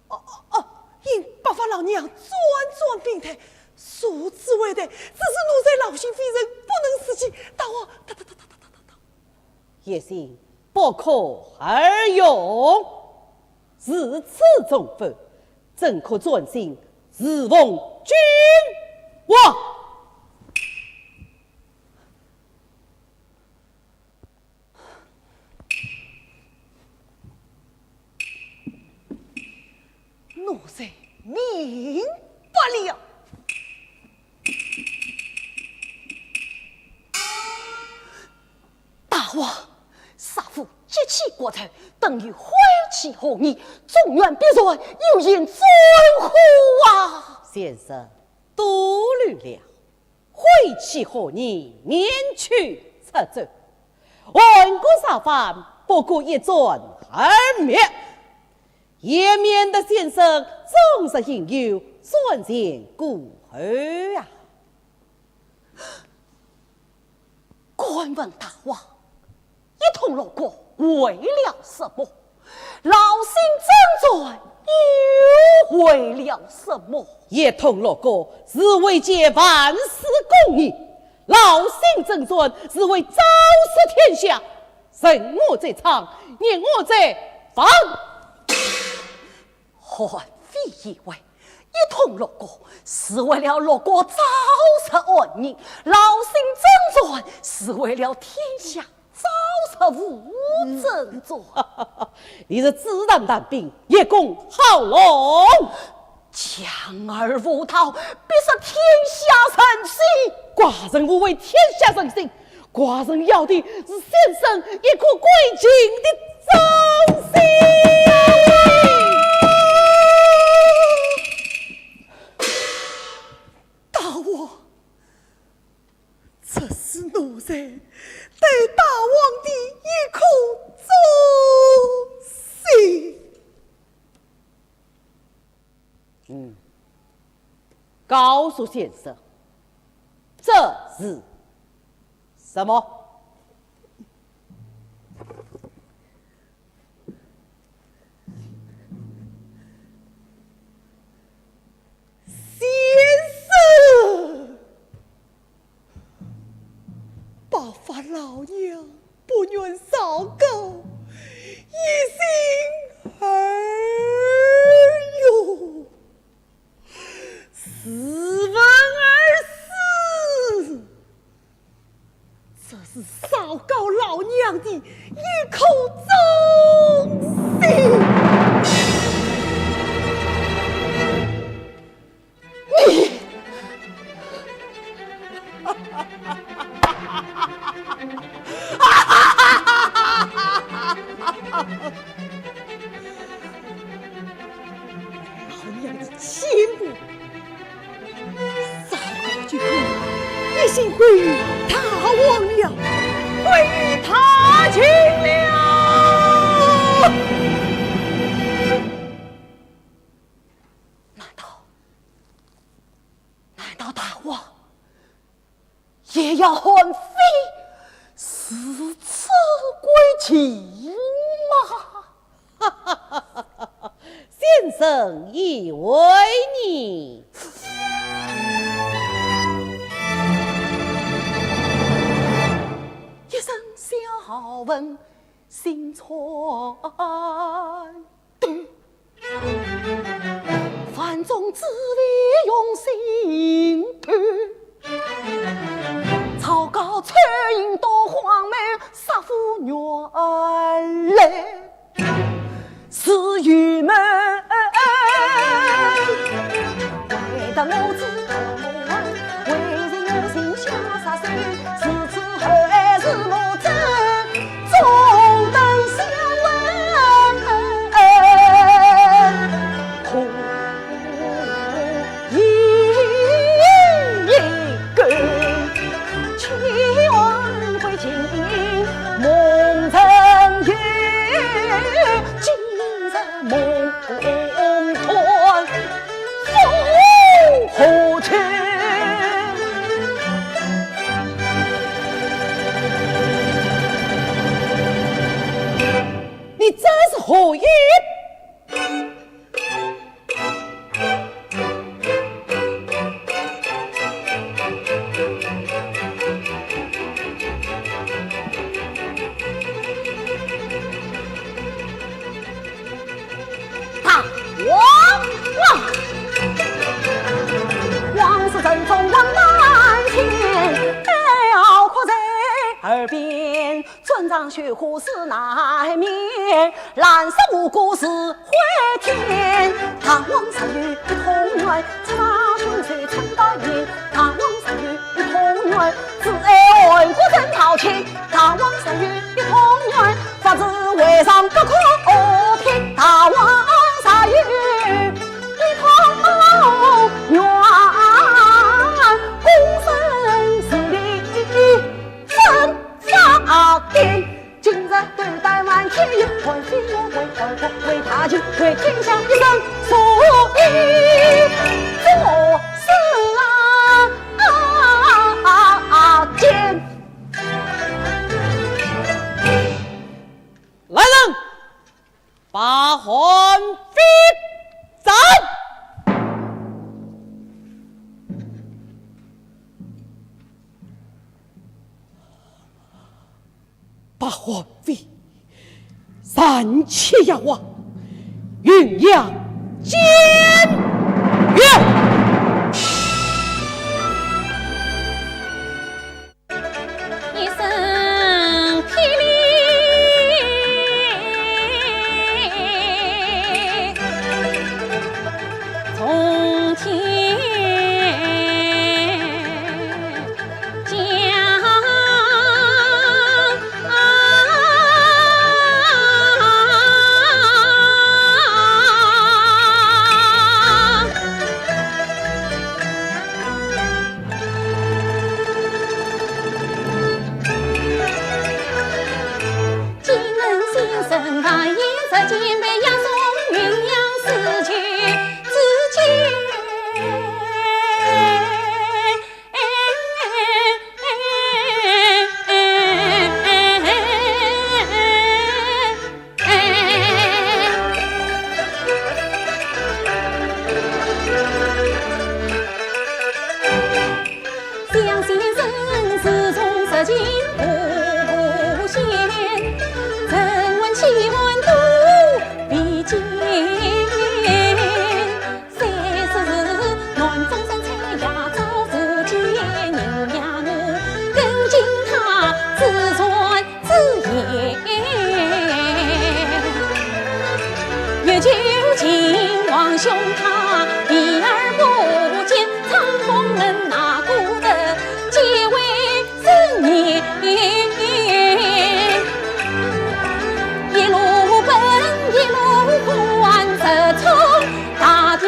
哦，哦，因白发老娘专专病态，如此为难，只是奴才劳心费神，不能自己。大王，大，大，大，大，大，大，大。一心不可二用，如此重负，怎可专心侍奉君王？奴才明白了。 大王，杀父激起国仇，等于毁其后业，中原必乱，有言转乎啊！先生，多虑了。毁其后业，免去掣肘。亡国杀犯，不过一战而灭，也免得先生终日饮酒，瞻前顾后啊。 敢问大王，一统六国为了什么？老臣征战又为了什么？一统六国是为建万世功业，老臣征战是为昭示天下，成我者昌，灭我者亡。 汉非以为，一统六国是为了六国昭示安宁，老臣征战是为了天下昭示无争端。你是子弹弹兵，叶公好龙。强而无道，必失天下人心。寡人无为天下人心， 寡人要的是先生一颗归秦的忠心。大王，这是奴才对大王的一颗忠心。 嗯，告诉先生，这是什么？先生！ 白发老娘不愿昭告，一心儿哟，自刎而死，这是昭告老娘的一口忠心。 你！老娘的贱妇，早告君王，一心归于大王了，归于大秦了。难道 难道大王也要汉非如此归秦吗？先生以为呢？一声笑问心穿 断。万众之为用心断，昭告秋云到黄梅杀父原来是愚谋。为得我知道我为人我心下杀心，是此后是我真 中等相问，可以一个千万归秦梦中有，今日梦断复何去？ 你这是何意？大王啊！耳边，尊长雪花似难眠，蓝色无辜是灰天。大王十月一通圆，紫砂群山称高岩。大王十月一通圆，紫薇盘古镇桃前。大王十月一通圆，发紫为上各可偏。大王十月一通圆，公孙氏立正 发癲。今日斗胆瞒天意，还非我为，还我为大秦，为天下一生所以作死啊！啊啊啊！贱！来人，把韩非斩！ 把韩非斩，且要王云阳监狱。一声霹雳从天 金门新生万一日间被押送云阳四界之间。相信人自从入京 无限，曾闻其官都比肩。三十日，南中山采药早时节，人呀我跟进他自传之言。越究竟王兄他避而不见，唱孔门那个的结尾 是你一路奔，一路还，直冲大殿。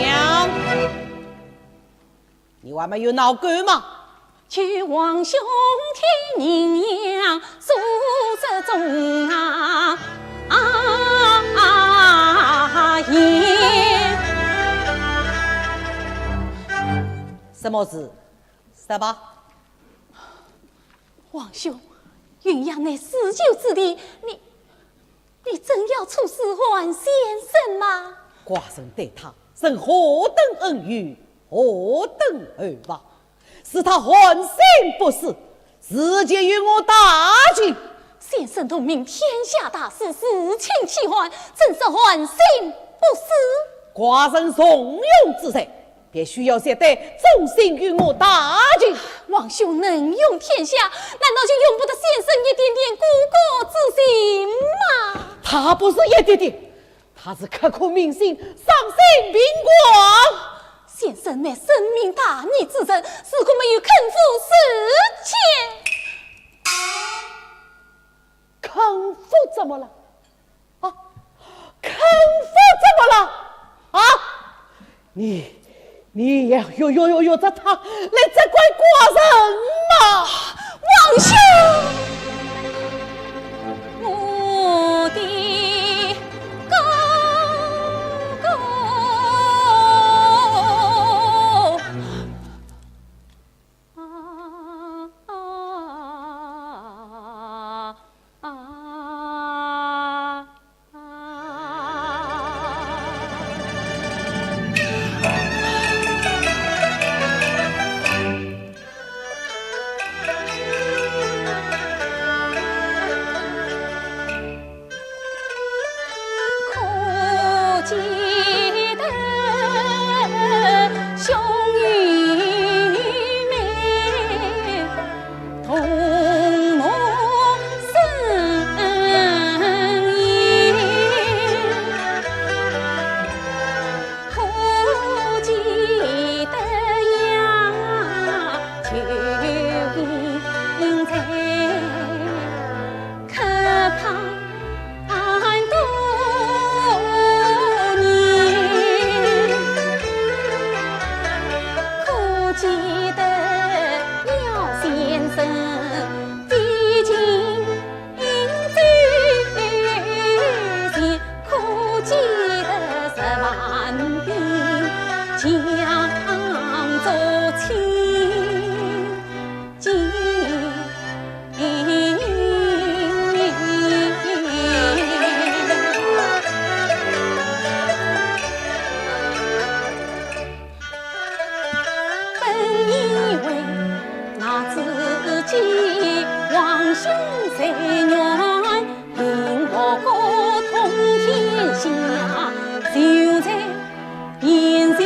娘，你还没有闹够吗？求王兄听银阳诉说中啊，啊，啊，言。什么事？说吧。 王兄，云阳乃四舅之弟，你，你真要出使还先生吗？寡人对他生何等恩怨，何等厚望，使他还心不死，自己与我打情。先生洞明天下大势，事情稀罕，怎说还心不死？寡人从容之人， 必须要绝对忠心与我打情。王兄能用天下，难道就用不得先生一点点骨肉之情吗？他不是一点点，他是刻骨铭心，丧心病狂。先生乃深明大义之人，如果没有肯赴事前，肯赴怎么了？ 啊，肯赴怎么了？啊，你，你也要要要要着他来责怪寡人吗？王兄！我的哥哥。可见得兄与妹 同谋生意，可见得呀，就因在客旁 多年，可见得姚先生的情，可见得十万兵将做亲。 本以为那知己王兄最远，令我哥通天下，就在 眼前，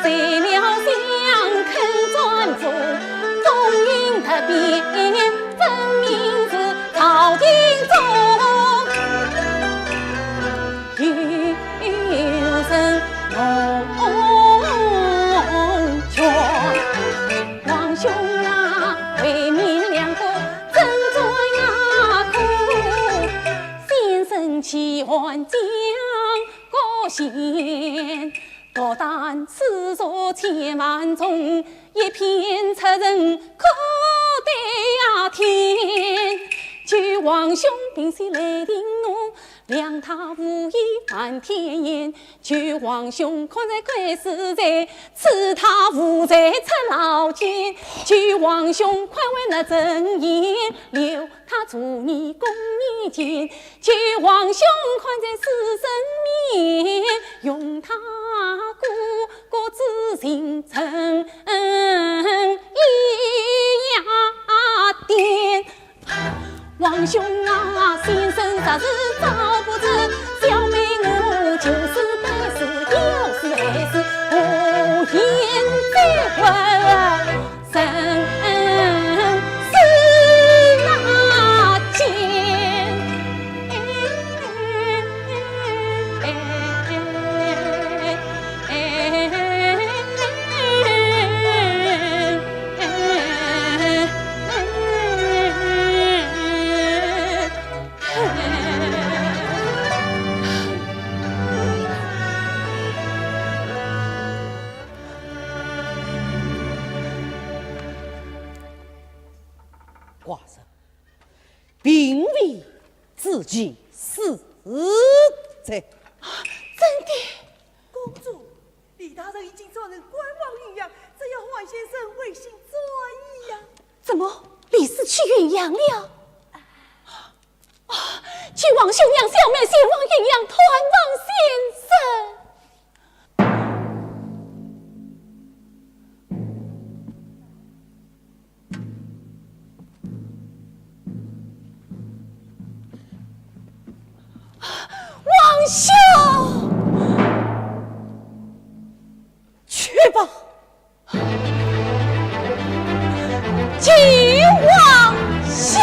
谁料想肯转府，东瀛突变，分明是朝廷中有人弄权。王兄啊，为民两个真转呀苦， 先生岂敢将国嫌，独担此罪千万重，一片出人可对呀天。求王兄平息雷霆怒，谅他无意犯天言。求王兄宽赦该死罪，赐他无罪出牢监。求王兄宽慰那陈言，留 他做你公义前，求王兄看在世人面，容他哥哥之情成一呀点。王兄啊，先生若是遭不住，小妹我就是百死，要死还是无言再问。 生死那间。寡人并非知其死罪。真的？公主，李大人已经转任关王允阳，只要王先生回心转意呀。怎么，李斯去允阳了？啊，求王兄让小妹前往允阳探望先生。 王兄，去吧，救王兄。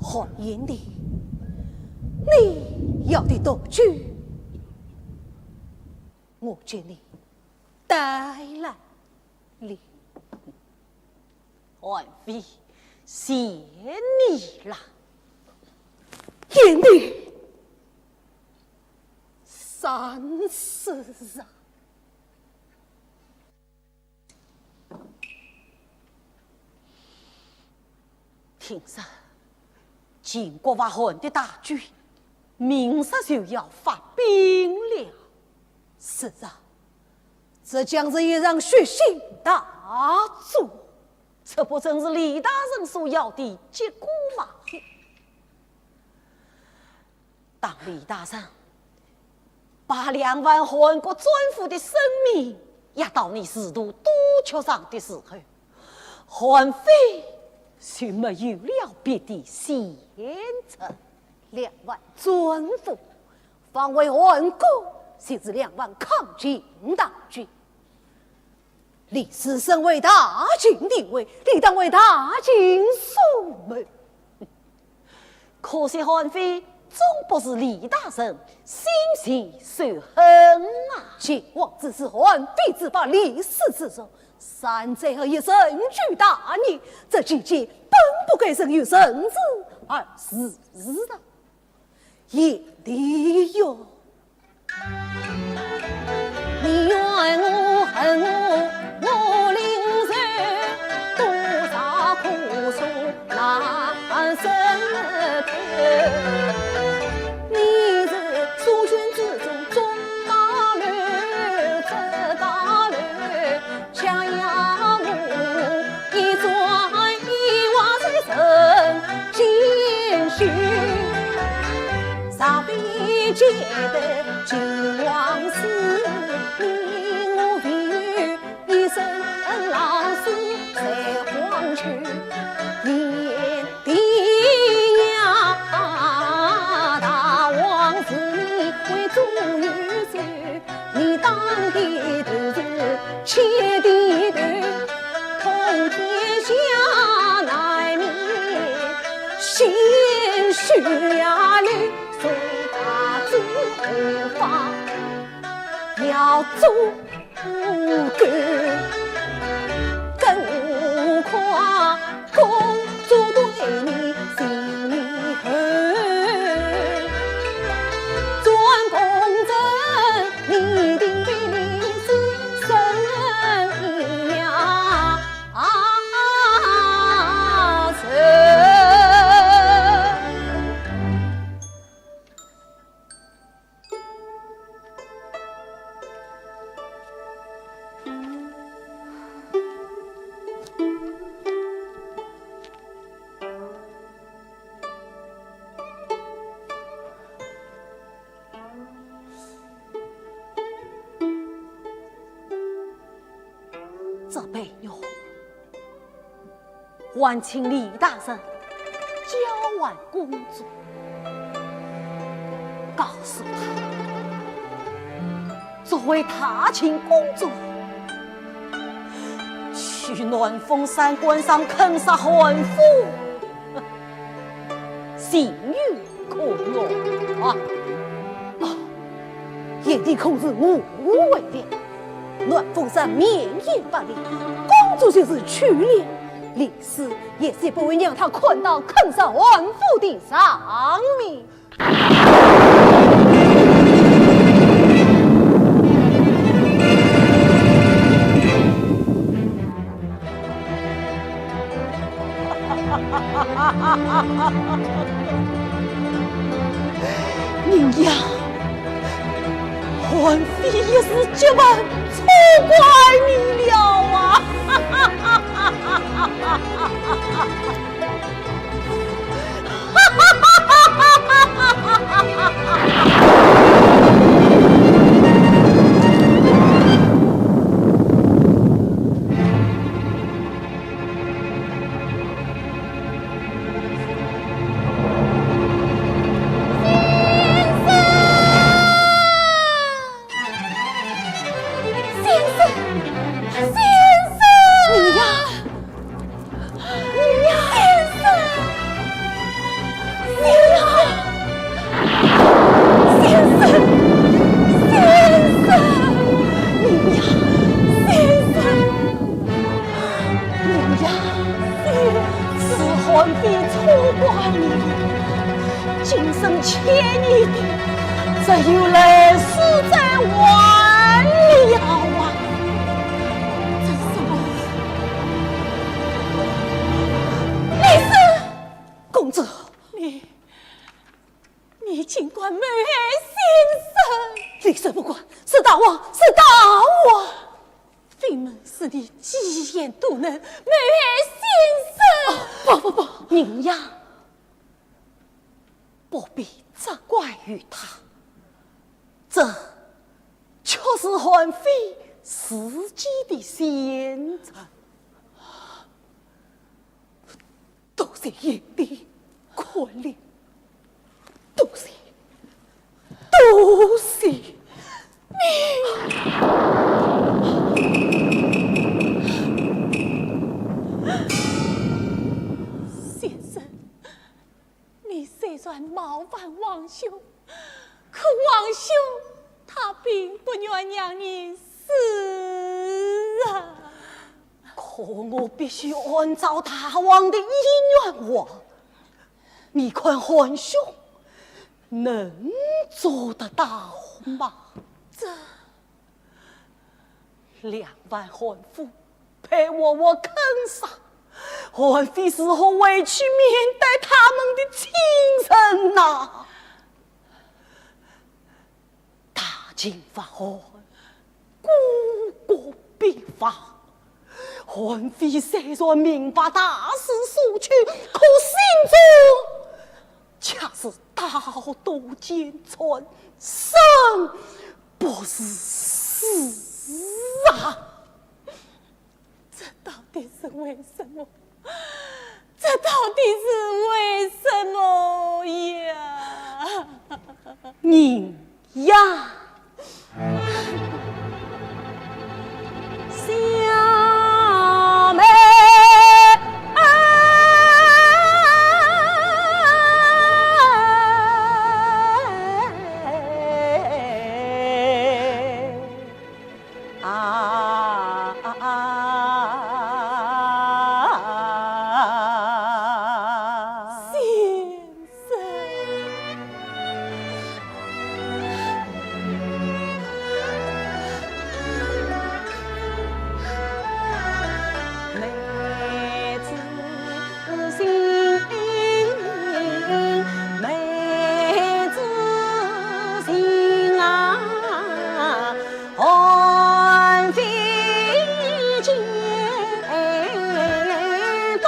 寒烟里，毒酒，我给你带来了。 韩非，谢你了。贤弟，三思啊！听说秦国伐韩的大军，明日就要发兵了。是啊， 这将是一场血腥大战，这不正是李大人所要的结果吗？当李大人把两万韩国战俘的生命压到你如同赌局上的时候，韩非就没有了别的选择。两万战俘， 防卫韩国，就是两万抗秦大军。李斯身为大秦帝位，理当为大秦所谋。可惜韩非终不如李大人心慈手狠啊！秦王之死，韩非之败，李斯之荣，三载后一人居大业，这期间本不该生育人子，而是啊， 贤弟哟。你怨我恨我，我领受多少苦楚难忍受。你是苏军之中中马流，这大流 想要我一转一往在人间去，若非见得秦王死，你我唯有一生老死在黄泉。贤弟呀，大王是你为主女婿， 你当的头是千的头，通天下难免鲜血呀流，谁大之后方要做狗，更何况 公主对你心里狠，专公正，你定比李斯胜一呀胜。 这白玉，还请李大人交还公主，告诉她，作为大秦公主，去南丰山关上坑杀韩馥，情有 可原啊。贤弟可知我为了南丰山绵延百里，公主就是去了，李斯也是不会让她看到坑杀韩馥的场面。 人呀，韩非一时急忙错怪你了啊！这又来死在万里而外。这是什么？李生！公子，你，你竟敢谋害先生！李生不敢，是大王，是大王！ 分明是你疾言毒能，谋害先生。哦，不，不，不，宁阳，不必责怪于他，这却是韩非自己的选择。 多谢贤弟宽谅，多谢，多谢你。先生，你虽然冒犯王兄，可王兄他并不愿让你死啊。 可我必须按照大王的意愿活。你看韩兄能做得到吗？这，两万韩馥被活活坑杀，韩非如何回去面对他们的亲人呐？ 大秦发汗，故国必亡。韩非虽然明白大势所趋，可心中却是刀刀见穿，生不如死啊！ 这到底是为什么？这到底是为什么呀？你呀，小妹啊！啊，啊，啊，先生。妹子 心，妹子心啊，寒飞肩动。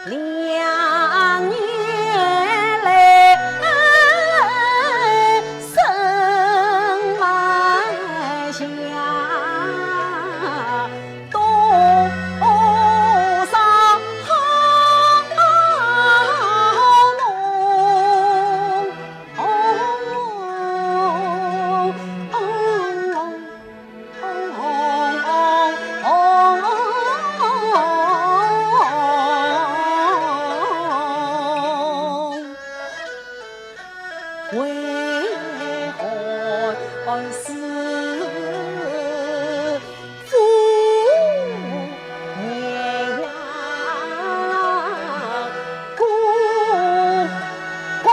两眼泪深埋下，多少好梦。 为何是夫人呀？ 孤，孤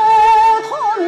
托你。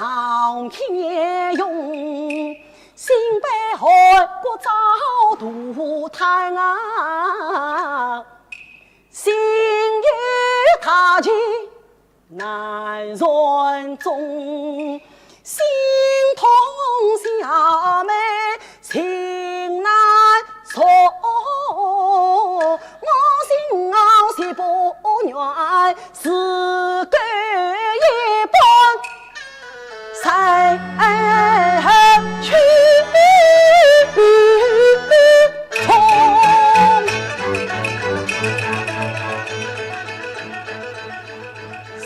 王乾隆，新北汉国早都探啊，心有大计难传宗，心痛小妹情难说，我心我心不愿 是个一般，山河曲风。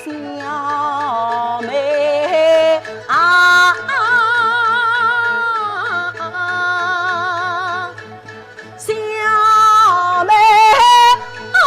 小妹啊，小妹啊，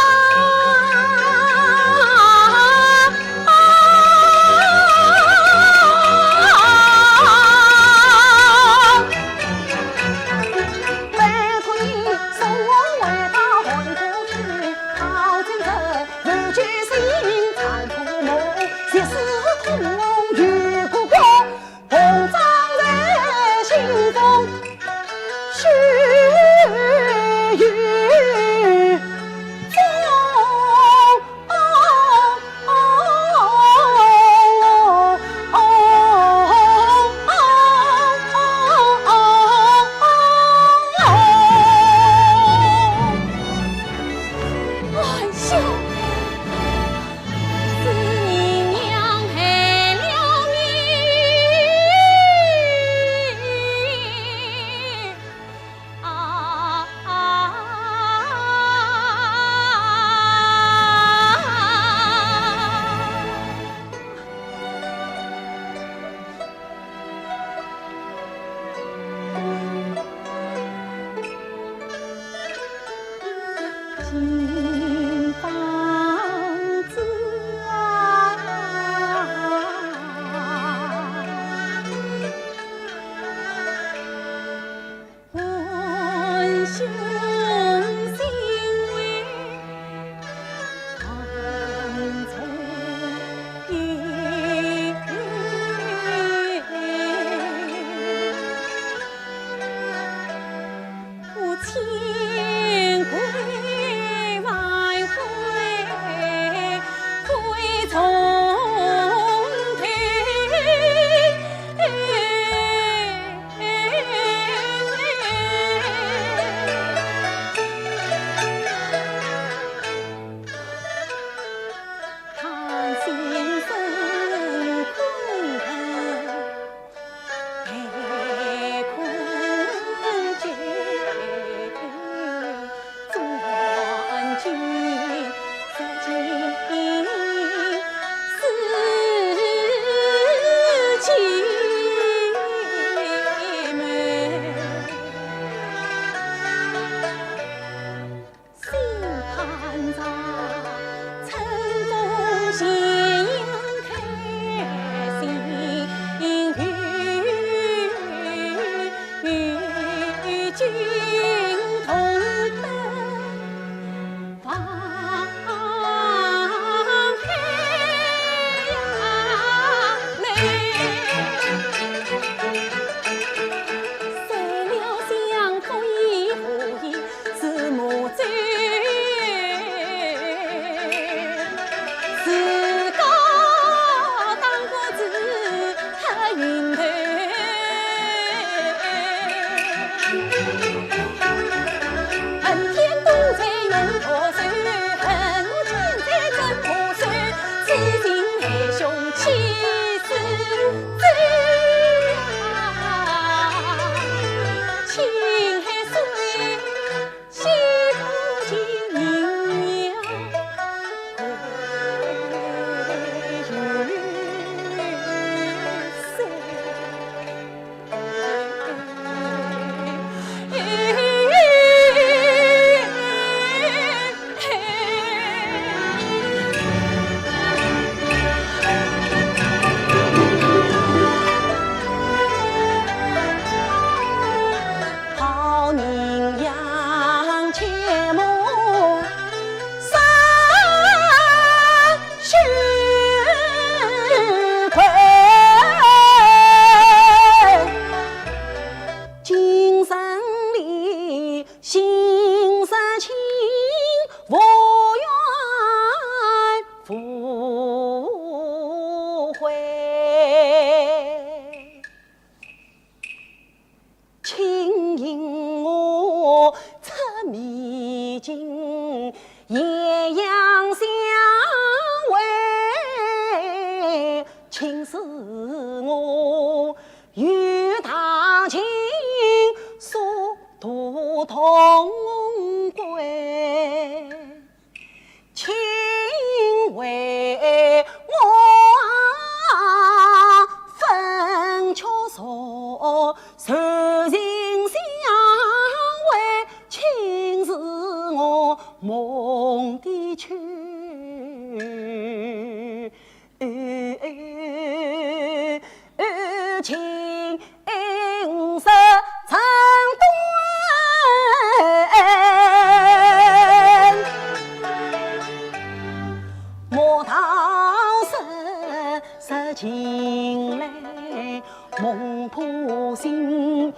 近来梦破醒，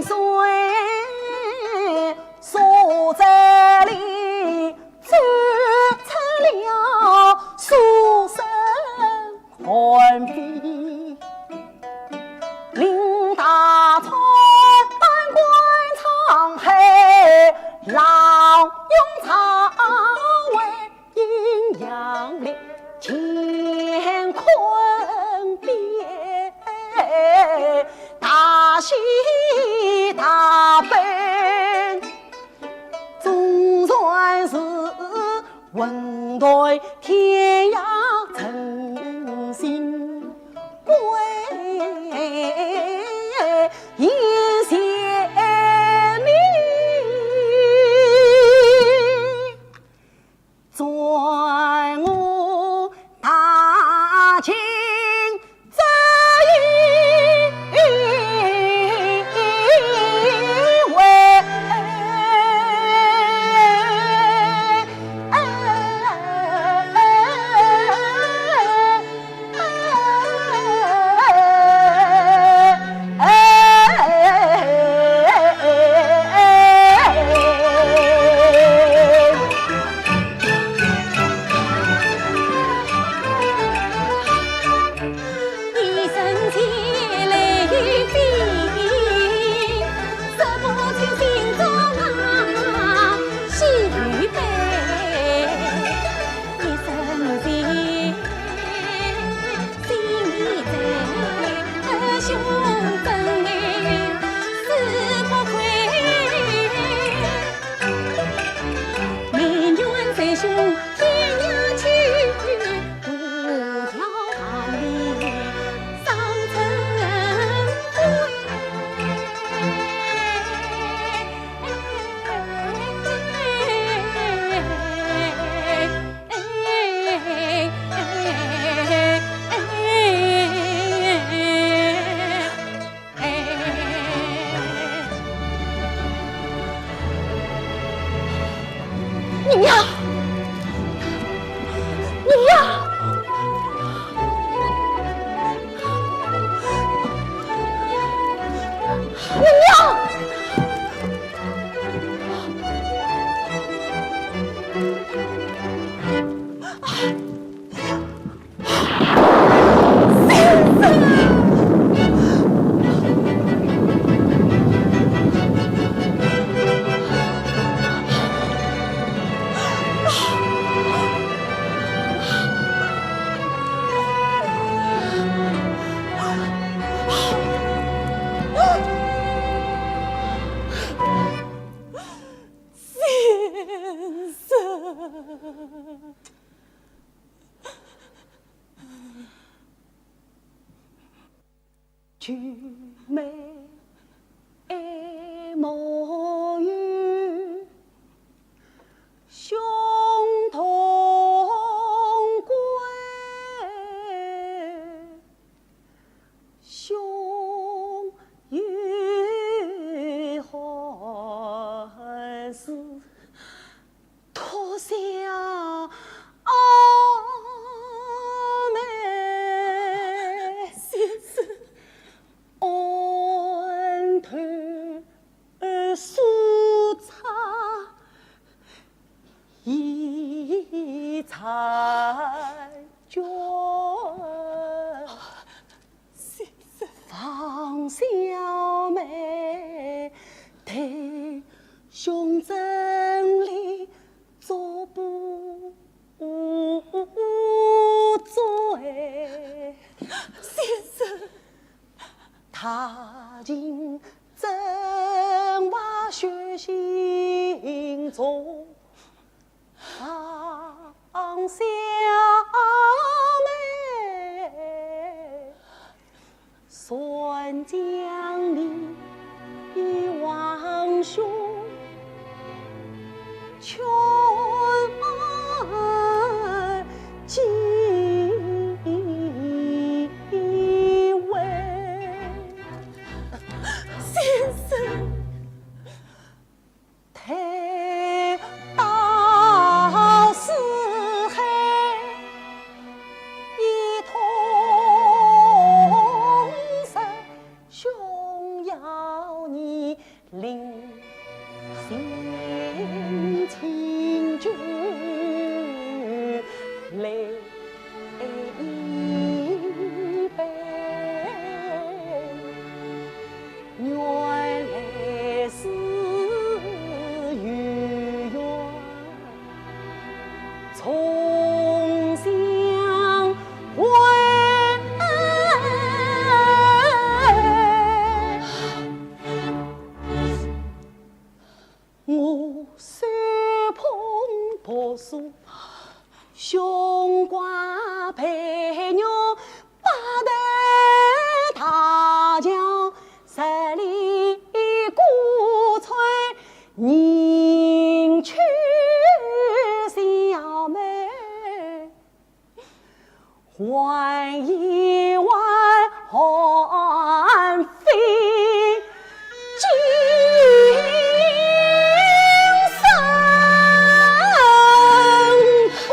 岁数在里，走出了书生寒冰。令大川半关沧海，浪涌潮为 阴阳里乾坤变，大喜大悲，总算是魂断天涯，诚心归，一谢你。 传我大清这一回。先生。还一碗寒飞金生辉。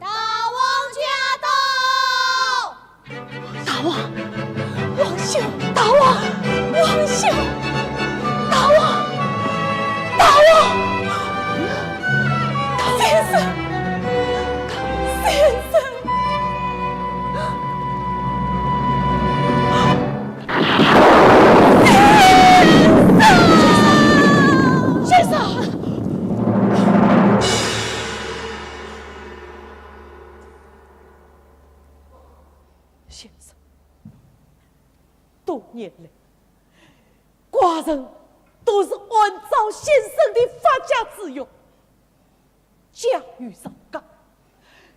大王驾到！大王，王兄！大王，王兄！大王，大王！先生，先生！ 先生！先生，多年来，寡人都是按照先生的发家之愿， 驾御上港，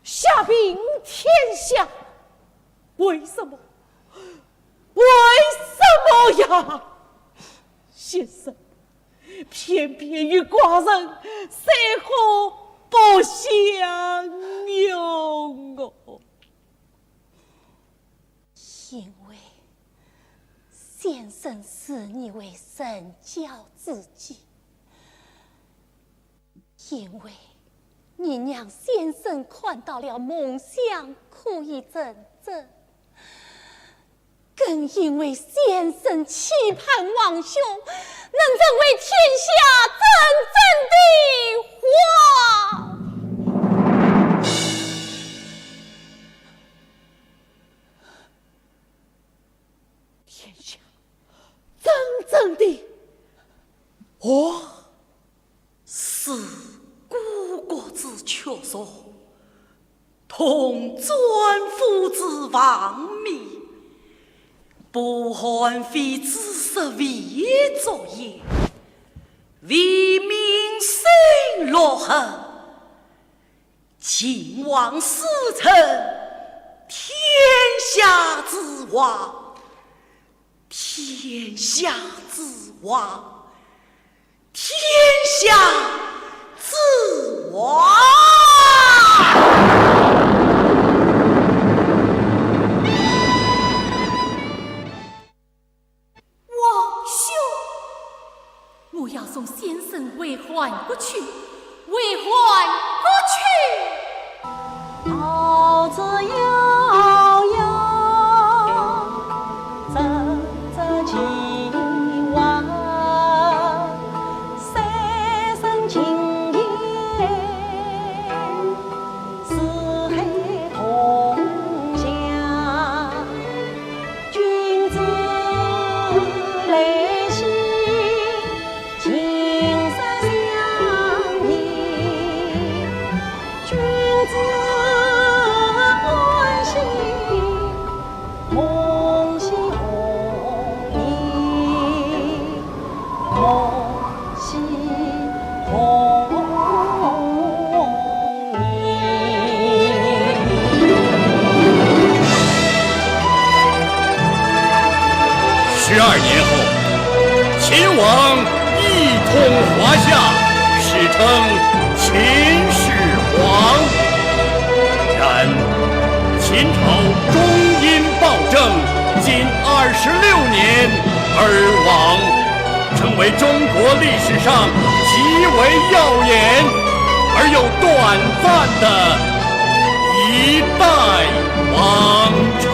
下平天下，为什么？为什么呀？先生，偏偏与寡人水火不相容哦。因为先生视你为至交知己， 因为你让先生看到了梦想可以成真，更因为先生期盼王兄能成为天下真正的王。天下真正的王。 是故国之屈辱，同专府之橫mis，不寒非之色为作也，为民生乐何？秦王使臣，天下之王，天下之王， 天下之王。王兄，我要送先生回汉国去，回汉国去。桃之夭夭，夭折其华。 三生情愿，四海同享。君子来兮，琴瑟相依。君子欢喜， 同喜同意，同喜同意。十二年后，秦王 一统华夏，史称秦始皇。然秦朝终因暴政，仅二十六年而亡，成为中国历史上极为耀眼而又短暂的一代王朝。